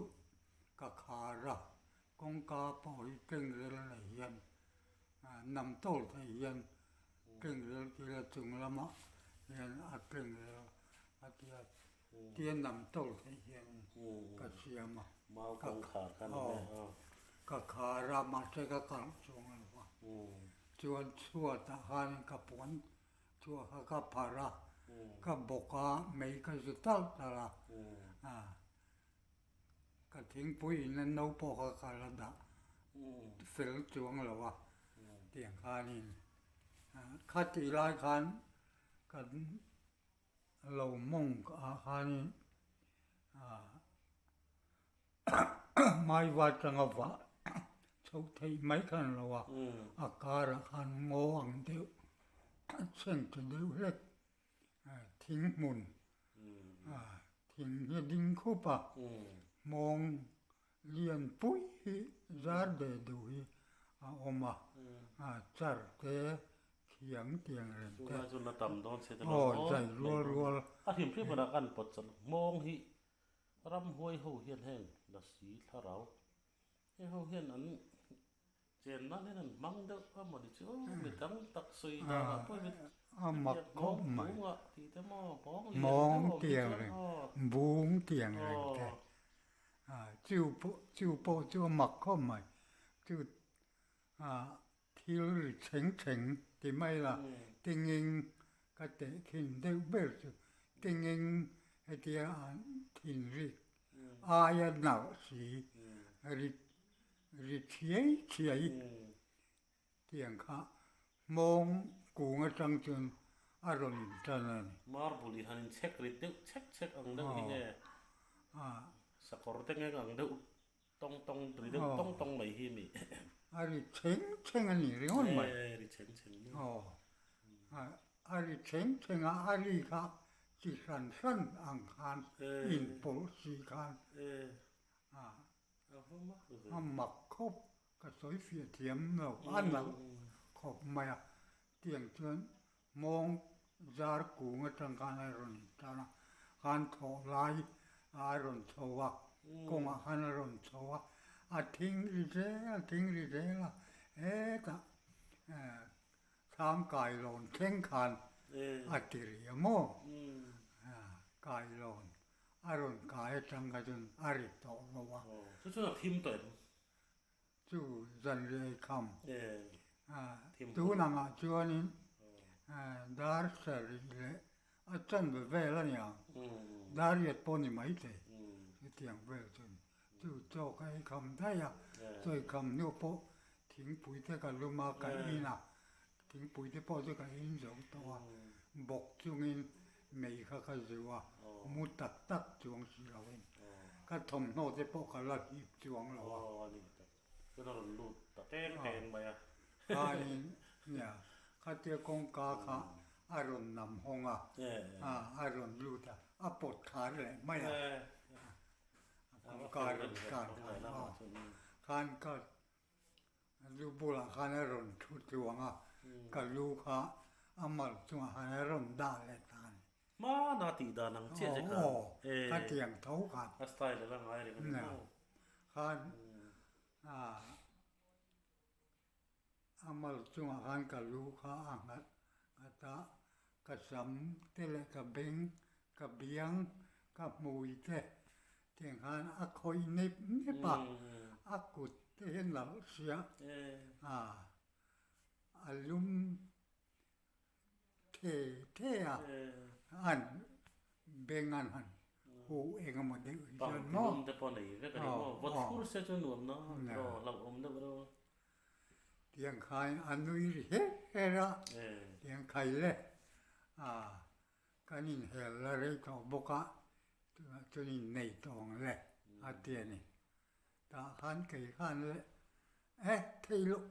ka khar a, Kawngka pawh hi kengrel nei hian nam tawl theih hian kengrel tila chung lamah hian a kengrel a tia tia nam tawl theih hian ka siam a. Mau kawngkhar kha ni mai a. Ka khar a mahse ka kalh chuang lo va. Chuan chhuatah khan ka puan chhuah kha ka pharh a, ka bawk a mei ka zu talh talh a. Ka thingpui in a no pawh kha ka la dah fel chuang lo a tiang khanin khatih lai khan kan lo mawng ah khanin maiva atanga vah chhoh theih mai khan lo a, a karah khan ngaw ang deuh chheng ta deuh hlek thing hmun thing hi a ding khup a hmawng lian pui hi zar ve duh hi a awm a char te thiang tiang reng te aw zai rual rual a hrim hrim a kan pawt chawlh hmawng hi ramhuai ho hian heng lasi thlarau heng ho hian an Chen nan hian an hmang deuh a maw ni chu mi dang tak sawi dan ah pawh hi A mak khawp mai. Hmawng ah tih te maw hmawng lian Hmawng tiang reng bung tiang reng te chu pawh chu pawh chu a mak khawp mai chu thil ri chheng chheng ti mai la tinging ka teh khin deuh ber chu tinging hetia thin rik aia nalh si ri Ri thiai thiai tiang kha hmawng kung atang chuan a rawn in tan a ni. Marble i han in chhek rit deuh chhek chhek ang deuh hi nge sakawr te ngeng ang deuh tawng tawng ri deuh tawng tawng mai hi mi. A ri chheng chheng a ni ringawt mai. E ri chheng chheng ni. Aw a ri chheng chheng a a ri kha chi hran hran ang khan in pawlh si khan a A mak khawp ka sawi fiah thiam lo a nalh khawp mai a tiang chuan mawng zar kung atang khan a rawn intan a khan thawh lai a rawn chho a kawngah khan a rawn chho a a thing ri zel a thing ri zel a hetah Thlam kailawn thleng khan a ti rih a maw? Kailawn a rawn kai atang kha chuan a ri tawh lo a. Chu chuan a thim tawh em? Chu zanriai kham. Tunangah chuanin dar sarih leh a chanve vel a niang. Dar riat pawh ni maithei chutiang vel chu a ni. Chu chaw ka ei kham daih a, chaw ei kham hnu pawh thingpui te ka lum a, ka in a, thingpui te pawh chu ka in zo tawh a, bawk chungin mei kha ka zu a, mu tak tak chuang si lo in ka thawmhnaw te pawh ka la hip chuang lo a. Khain nia khatia kawngka kha a rawn nam hawng a, a rawn lut a, a pawt khar leh mai a. Kawngka rawn kar khan aw khan ka lu bulah khan a rawn thu tluang a, ka lu kha a mal chungah khan a rawn dah leh ta a ni. Hmana tih dan ang chiah che khan. Aw ka tiang tho khan. A style a la ngai reng a ni maw? Khan a mal chungah khan ka lu kha a nghat nghat a, ka sam te leh ka beng, ka biang, ka hmui te tiang khan a khawih nep nep a, a kut te hian nalh sia a, a lum. the the a, an beng an han huh eng emaw deuh hi chuan maw. Pangti lum te pawh nei vek a ni maw, vawt fur se chu nuam na emaw hlauhawm deuh reuh a. Tiang khain a nui ri her her a, tiang khai le a kan inhel la rei tawh bawk a, tunah chuan innei tawh ang le a ti a ni. Tah khan kei khan le e thei loh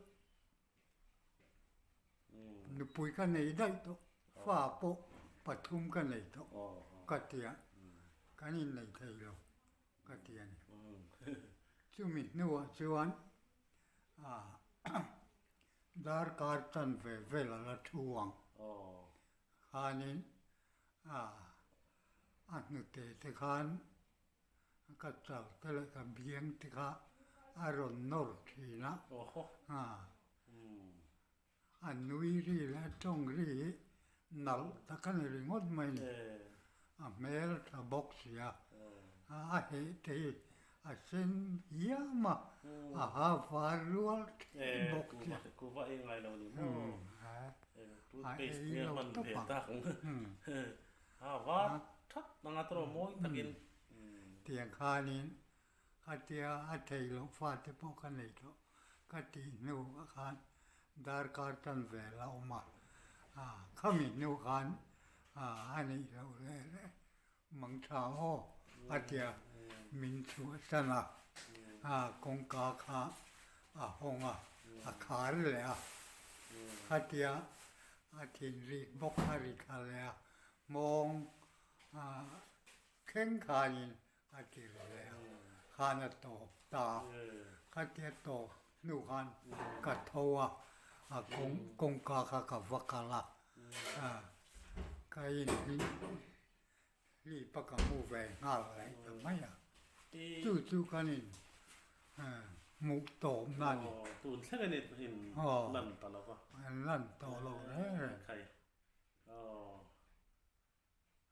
nupui ka nei daih tawh, fa pawh pathum ka nei tawh ka ti a, kan innei thei lo ka ti a ni. Chumi hnuah chuan darkar chanve vel a la thu ang khanin a hnute te khan ka chau te leh ka biang te kha a rawn nawr thin a, a nui ri leh a tawng ri hi nalh tak a ni ringawt mai ni, a hmel tha bawk si a, a heh te hi a sen hiam a, a ha var rual thin bawk si a. A ei lo tawp ang. A var that anga tawrh mawi takin. Tiang khanin khatia a thei loh fate pawh ka nei tawh ka tih hnu ah khan darkar tan vel a awm a, khami hnu khan a neih loh leh leh mang tha aw a tia min chhuahsan a, kawngka kha a hawng a, a khar leh a, khatia A thinrik bawk a ri thla leh a, hmawng thleng khanin a ti ri leh a, khan a tawp ta a. Khatia tawp hnu khan ka tho a, a kawngka kha ka va kal a, ka inhnih Hlip a ka hmu ve nghal leh ta mai a, chu chu kan in hmuh tawpna a ni. Aw, tun thleng in in lan ta lo va. An lan tawh lo reng reng. Khai. Aw,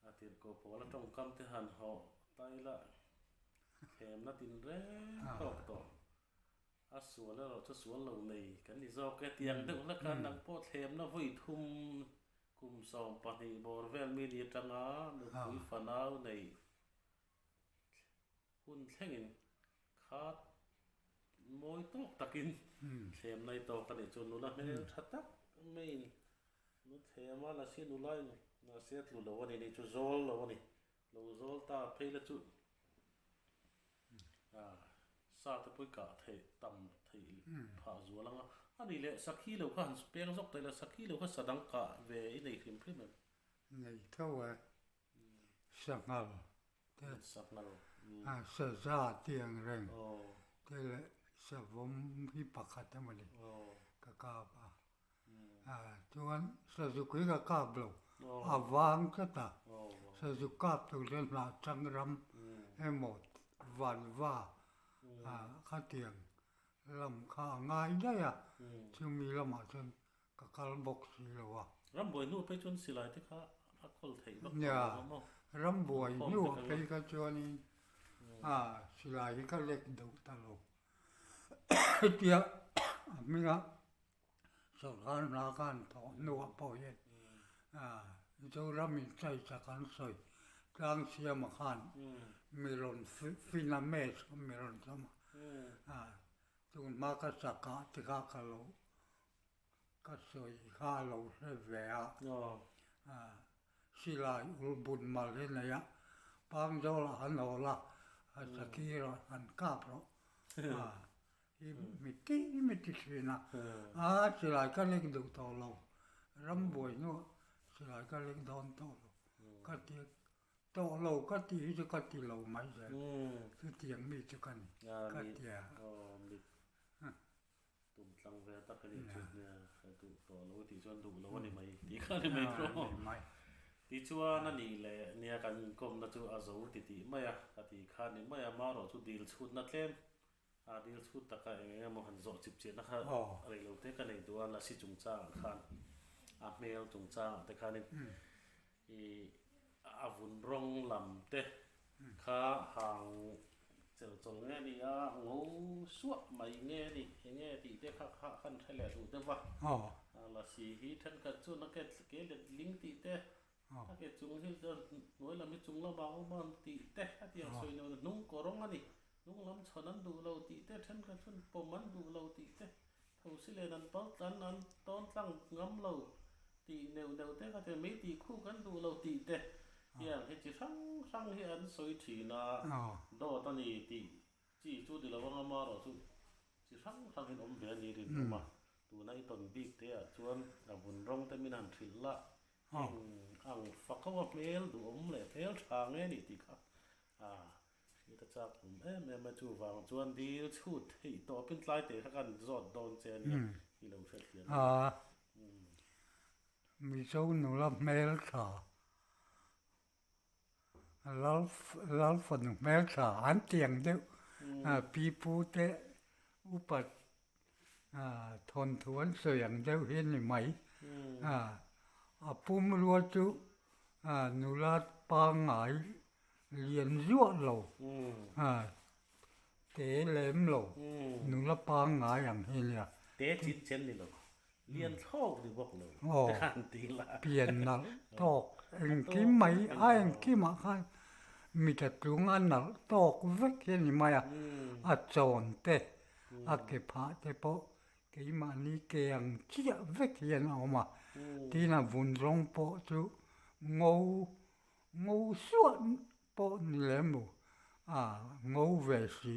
a tirhkoh pawl a tawngkam te han hawh ta ila thlemna tin reng tawk tawh. A sual erawh chu sual lo nei kan ni zawk e tiang deuh hlek a, nang pawh thlemna vawi thum kum 12 bawr vel mi ni atanga nupui fanau nei hun thlengin khat mawi tawk takin thlem nai tawk a nih chu nula hmel tha tak maiin nu thlem a lasi nula in mahse a tlu lo a ni ni chu zawl lo a ni lo zawl ta phei la chu Sa te pawh i kah theih tam theih phah zual ang a, a nih leh sakhi lo kha han peng zawk ta ila, sakhi lo kha sa dang kah ve i nei hrim hrim em? Nei tho e, sanghal te, Sanghal, saza tih ang reng te leh savawm hi pakhat emaw ni ka kap a. Chuan sazuk hi ka kap lo, a vang tlat a, sazuk kap tur chuan hnah chang ram emaw vanva khatiang lam kha a ngai daih a, chumi lamah chuan ka kal bawk si lo a. Rambuai hnu phei chuan silai te kha a kawl theih vak tawh lo maw? Rambuai hnu phei kha chuanin silai hi ka lek deuh ta lo. Hetia a hminga Sorkar hna khan thawh hnuah pawh hian Zoram in chaichak an sawi tlang siama khan mi rawn fin a mes kha mi rawn sawm a, tun hma ka sak ah te kha ka lo ka sawi kha a lo hre ve a, silai ul bun mal hi nei a, Pangzawlah han hawl a, a sakir ah han kap rawh. Hi miti miti thin a, a silai ka lek duh tawh lo, rambuai hnuah silai ka lek dawn tawh lo, ka ti tawh lo ka tih hi chu ka ti lo mai zel, chutiang mi chu ka ni, ka ti a. Tum tlang ve tak a nih chu, nia duh tawh lo tih chuan duh lo a ni mai tih kha a ni mai tawh. Tichuan a nih leh nia kan inkawmna chu a zo ti tih mai a, ka ti kha a ni mai a, marawh chu dil chhutna tlem A dil chhut taka eng eng emaw han zawh chip chiahna kha rei lo te ka nei duh a, Lasi chungchangah khan a hmel chungchangah te khanin i a vun rawng lam te kha hang chel chawl nge ni a, ngo suah mai nge ni, eng nge tih te kha kha khan hre leh duh deuh va. Lasi hi thenkhat chuan a ke ke let ling tih te, a ke chung hi hnuai lam hi chung lamah a awm a tih te a ti ang sawi nuam hnung kawrawng a ni. Hnung lam chhawn an duh lo tih te, thenkhat chuan pawm an duh lo tih te, tho si len an pal tlan an tawn tlang ngam lo tih neuh neuh te kha ti mai tih khuk an duh lo tih te hian he chi hrang hrang hi an sawi thin a, dawt a ni tih chi chu ni lo anga marawh chu chi hrang hrang in awm ve a ni rinawm a, tuna i tawn bik te ah chuan a vun rawng te min han hrilh la eng ang fak ho a hmel duhawm leh hmel tha nge ni tih kha a Hriat a chak awm em em a, chuvang chuan dil chhut theih tawpin tlai teh kha kan zawt dawn che a nia, i lo hriat hliam a. A, Mizo nula hmeltha, Lal Lalfanu hmeltha an tiang deuh pi pu te upa thawnthu an sawi ang deuh hi a ni mai. A pumrua chu nula pangngai Lian zuah lo, te lem lo, nula pangngai ang hi nia. Te chin chen ni lo, lian thlawk ni bawk lo, te khan ti la. Pian nalh tawk, engkim mai, a engkimah khan mita tlung a nalh tawk vek hi a ni mai a, a chawn te, a ke phah te pawh keimahni ke ang chiah vek hian a awm a, tin a vun rawng pawh chu ngo Ngo suah pawh ni lem lo, a ngo ve si,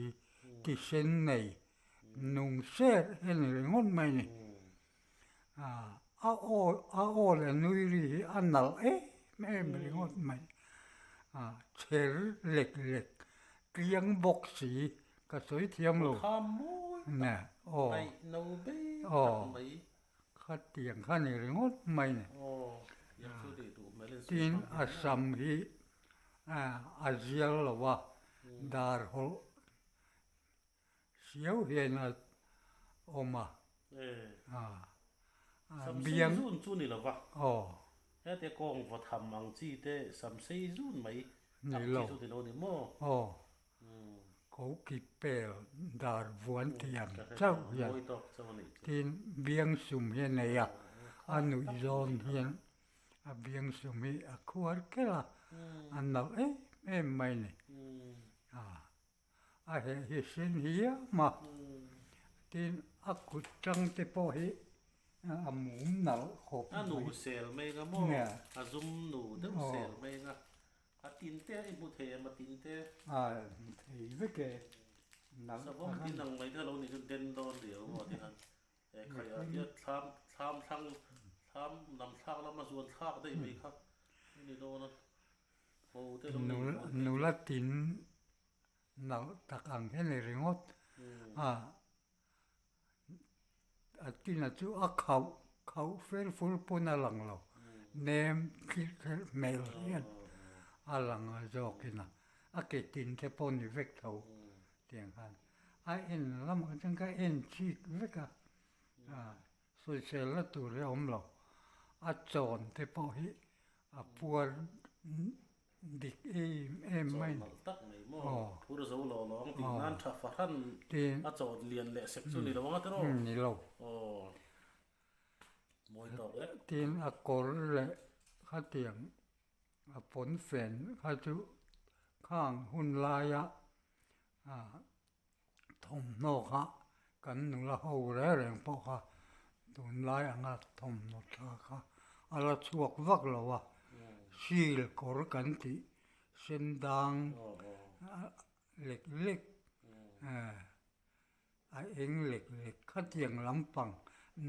tisen nei, nung ser hi a ni ringawt mai ni. A aw a aw leh nui ri hi a nalh em em ringawt mai. A chher lek lek, tliang bawk si, ka sawi thiam lo. Kham mawi tak, ngaih no bei tak mai. Khatiang kha ni ringawt mai ni. Tin a sam hi a zial lo a, dar hawlh siau hian a awm a. Sam sei zun chu ni lo va. Hete kawng vaw tham ang chi te sam sei zun mai tak chi chu ni lo ni maw? Ko ki pel dar vuan tiang chauh hian tin biangsum hi a nei a, a nuih zawn hian a biangsum hi a khuar kher a, a nalh em em mai a ni. A heh hi sen hiam a, tin a kut tang te pawh hi a mum nalh khawp mai. A nu sel mai nga maw? A zum nu deuh sel mai nga. A tin te i hmu thei em a tin te? A hmu thei vek e. Savawm tin ang mai te lo nih chu den dawn riau maw ti khan e khai a tia thlam thlam thlang thlam lam thlak lama zuan thlak daih mai kha i ni dawn a ho te lo nei dawn te. Nula tin nalh tak ang hian i ringawt a. A tina chu a khauh khauh fel fur pawn a lang lo, nem thlirh thlirh hmel hian a lang a zawkin a, a ke tin te pawh ni vek tho tiang khan a en lamah chuan ka en chik vek a, sawisel na tur hi a awm lo, a chawn te pawh hi a puar Dik em em mai. Chaw nalh tak mai maw? Phur zo lo lawng tih nan tha fahran a chaw lian leh sek chu ni lo ang a tiraw? Ni lo. Aw. Mawi tawk lek. Tin a kawr leh khatiang a pawnfen kha chu khang hun laia Thawmhnaw kha kan nula ho reng reng pawh kha tunlai anga thawmhnaw tha kha a la chhuak vak lo a, sil kawr kan tih sen dang lek lek a eng lek lek khatiang lampang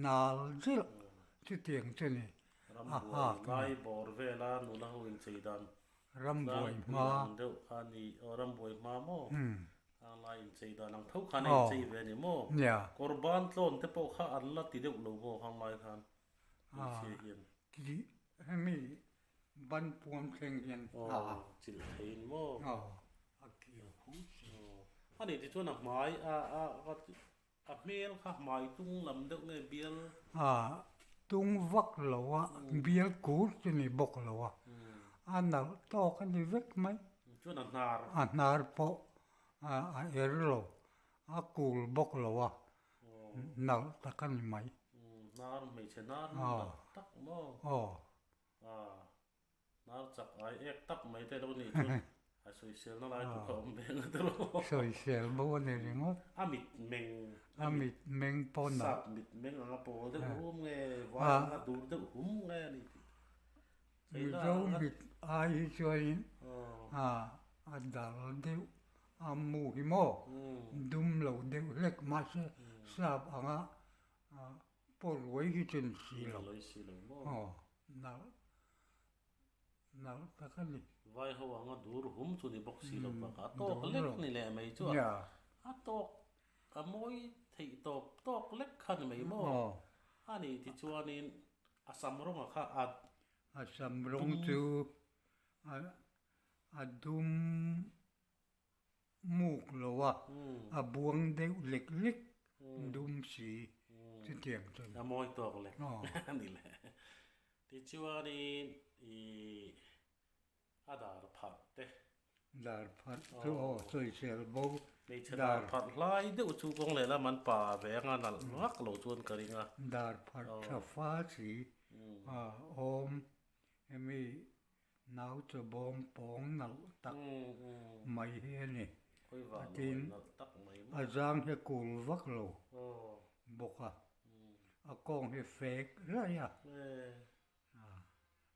nal zeuh chutiang chu ni a hak a. Rambuai bawr vela nula ho inchei dan Rambuai hma. Ang deuh kha ni, aw rambuai hma maw? Ang lai inchei dan ang tho khan a inchei ve a ni maw? Kawr ban tlawn te pawh kha an la ti deuh lo maw hang lai khan hmeichhia hian? Ti, hemi ban puam thleng hian a. Aw, chilh theiin maw? Aw, a kir khuh si. Aw, a nih tichuan a hmai a a A hmel kha hmai tung lam deuh nge bial? A tung vak lo a, bial kur chu ni bawk lo a, a nalh tawk a ni vek mai. Chuan a hnar? A hnar pawh a er lo, a kul bawk lo a, nalh tak a ni mai. Hnar hmeichhe hnar tak tak maw? Aw. Hnar chak ai ek tak mai te lo nih chu a sawiselna lai tur kha awm ve nga te lo. Sawisel bo a ni ringawt. A mit meng. A mit meng pawh nalh. Sap mit meng anga pawl deuh rum nge vai anga dur deuh hum nge a ni tih. Mizo mit ai hi chuanin a dal deuh a mu hi maw dum lo deuh hlek mahse sap anga pawh ruai hi chu ni si lo. Aw nalh nalh tak a ni. Vai ho anga dur hum chu ni bawk si lo bakah a tawk lek ni leh mai chu a a tawk a mawi theih tawp tawk lek kha ni mai maw a ni tichuanin a sam rawnga kha a A sam rawng chu a dum muk lo a, a buang deuh lek lek dum si chutiang chuan. A mawi tawk lek a ni le. Tichuanin ih a dar pharh te. Dar pharh chu aw sawisel bo. Hmeichhe dar pharh hlai deuh chu kawng leh lam an pa ve anga nalh vak lo chuan ka ring a. Dar pharh tha fa si a awm hemi nau chaw bawm pawng nalh tak mai hi a ni. A tin a zang hi kul vak lo bawk a, a kawng hi fek raih a.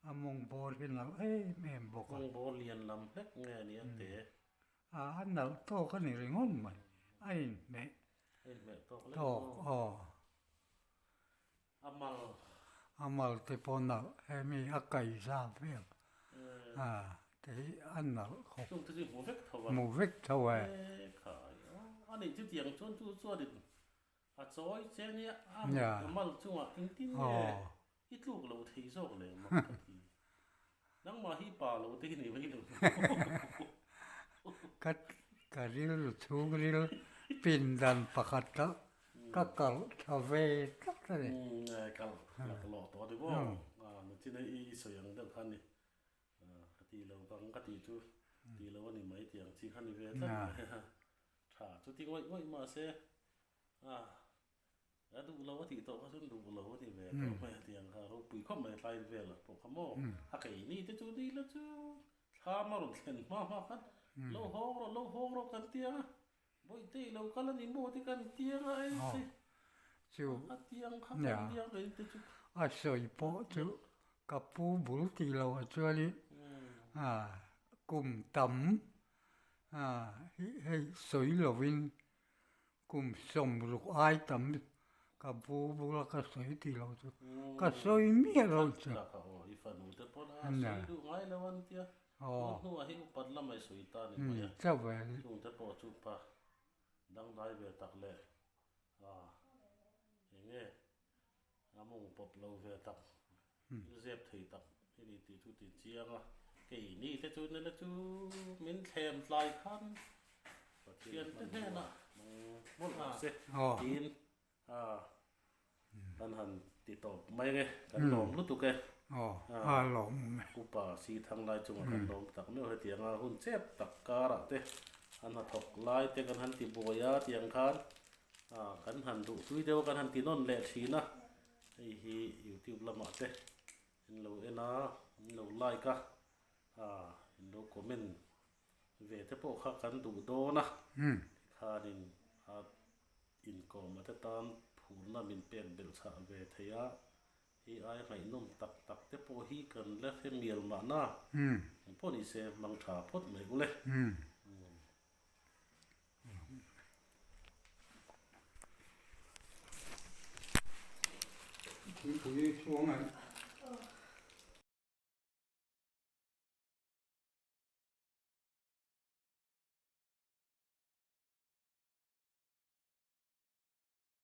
A mawng bawr hi nalh em em bawk a. Mawng bawr lian lam hlek nge a nia te? A a nalh tawk a ni ringawt mai. A inhmeh. A inhmeh tawk lek maw? Tawk aw. A mal. A mal te pawh nalh hemi a kaihza vel a te hi a nalh khawp. Chung te chu hmu vek tho a. Hmu vek tho e. E khai aw. A nih chutiang chuan chu chuanin A chawi che nia a mal chungah engtin nge i tluk lo thei zawk leh mak ka ti. Nangmah hi pa lo te hi ni mai lo. Ka ka rilru chhung ril pindan pakhat kha ka kalh tha ve tlat a ni. Kalh laklawh tawh a ni maw? Nachin i sawi ang deuh kha a ni. Ka ti lo kang ka ti chu ti lo a ni mai tih ang chi kha ni ve tlat mai a. Tha chu ti ngawih ngawih mahse a a duh lo a tih tawh kha chuan duh lo a ti ve tawh mai a tiang kha ropui khawp mai tlai vel ah pawh kha maw a keini te chu ni la chu thlam a rawn thlen hma hma khan lo hawng rawh lo hawng rawh kan ti ang a bawihte i lo kal a ni maw te kan ti ang a ei te chu a tiang kha kan nia keini te chu a sawi pawh chu ka pu bul tih loh ah chuanin a kum tam Hei sawi lovin kum sawmruk ai tam ka bu bula ka sawi tih loh chu ka sawi miah lo chu. A mawng pawp lo ve tak, thil zep thei tak i ni tih chu ti chiang a, keini te chu nila chu min thlem tlai khan Pathian te hnenah mawlh rawh se tiin kan han ti tawp mai nge, kan lawm lutuk e. Upa si thang lai chungah kan lawm tak meuh hetianga hun chep tak karah te an hnathawk lai te kan han ti buai a tiang khan Kan han duh tui deuh a, kan han ti nawn leh thin a, hei hi youtube lamah te in lo en a, in lo like a, in lo comment ve te pawh kha kan duh dawn a, tikhanin a inkawm te tan phurna min pek belh chhah ve thei a, hei ai ngaihnawm tak tak te pawh hi kan la hre mial mahna, engpawh ni se hmang tha phawt mai ule. Thingpui chhuang a.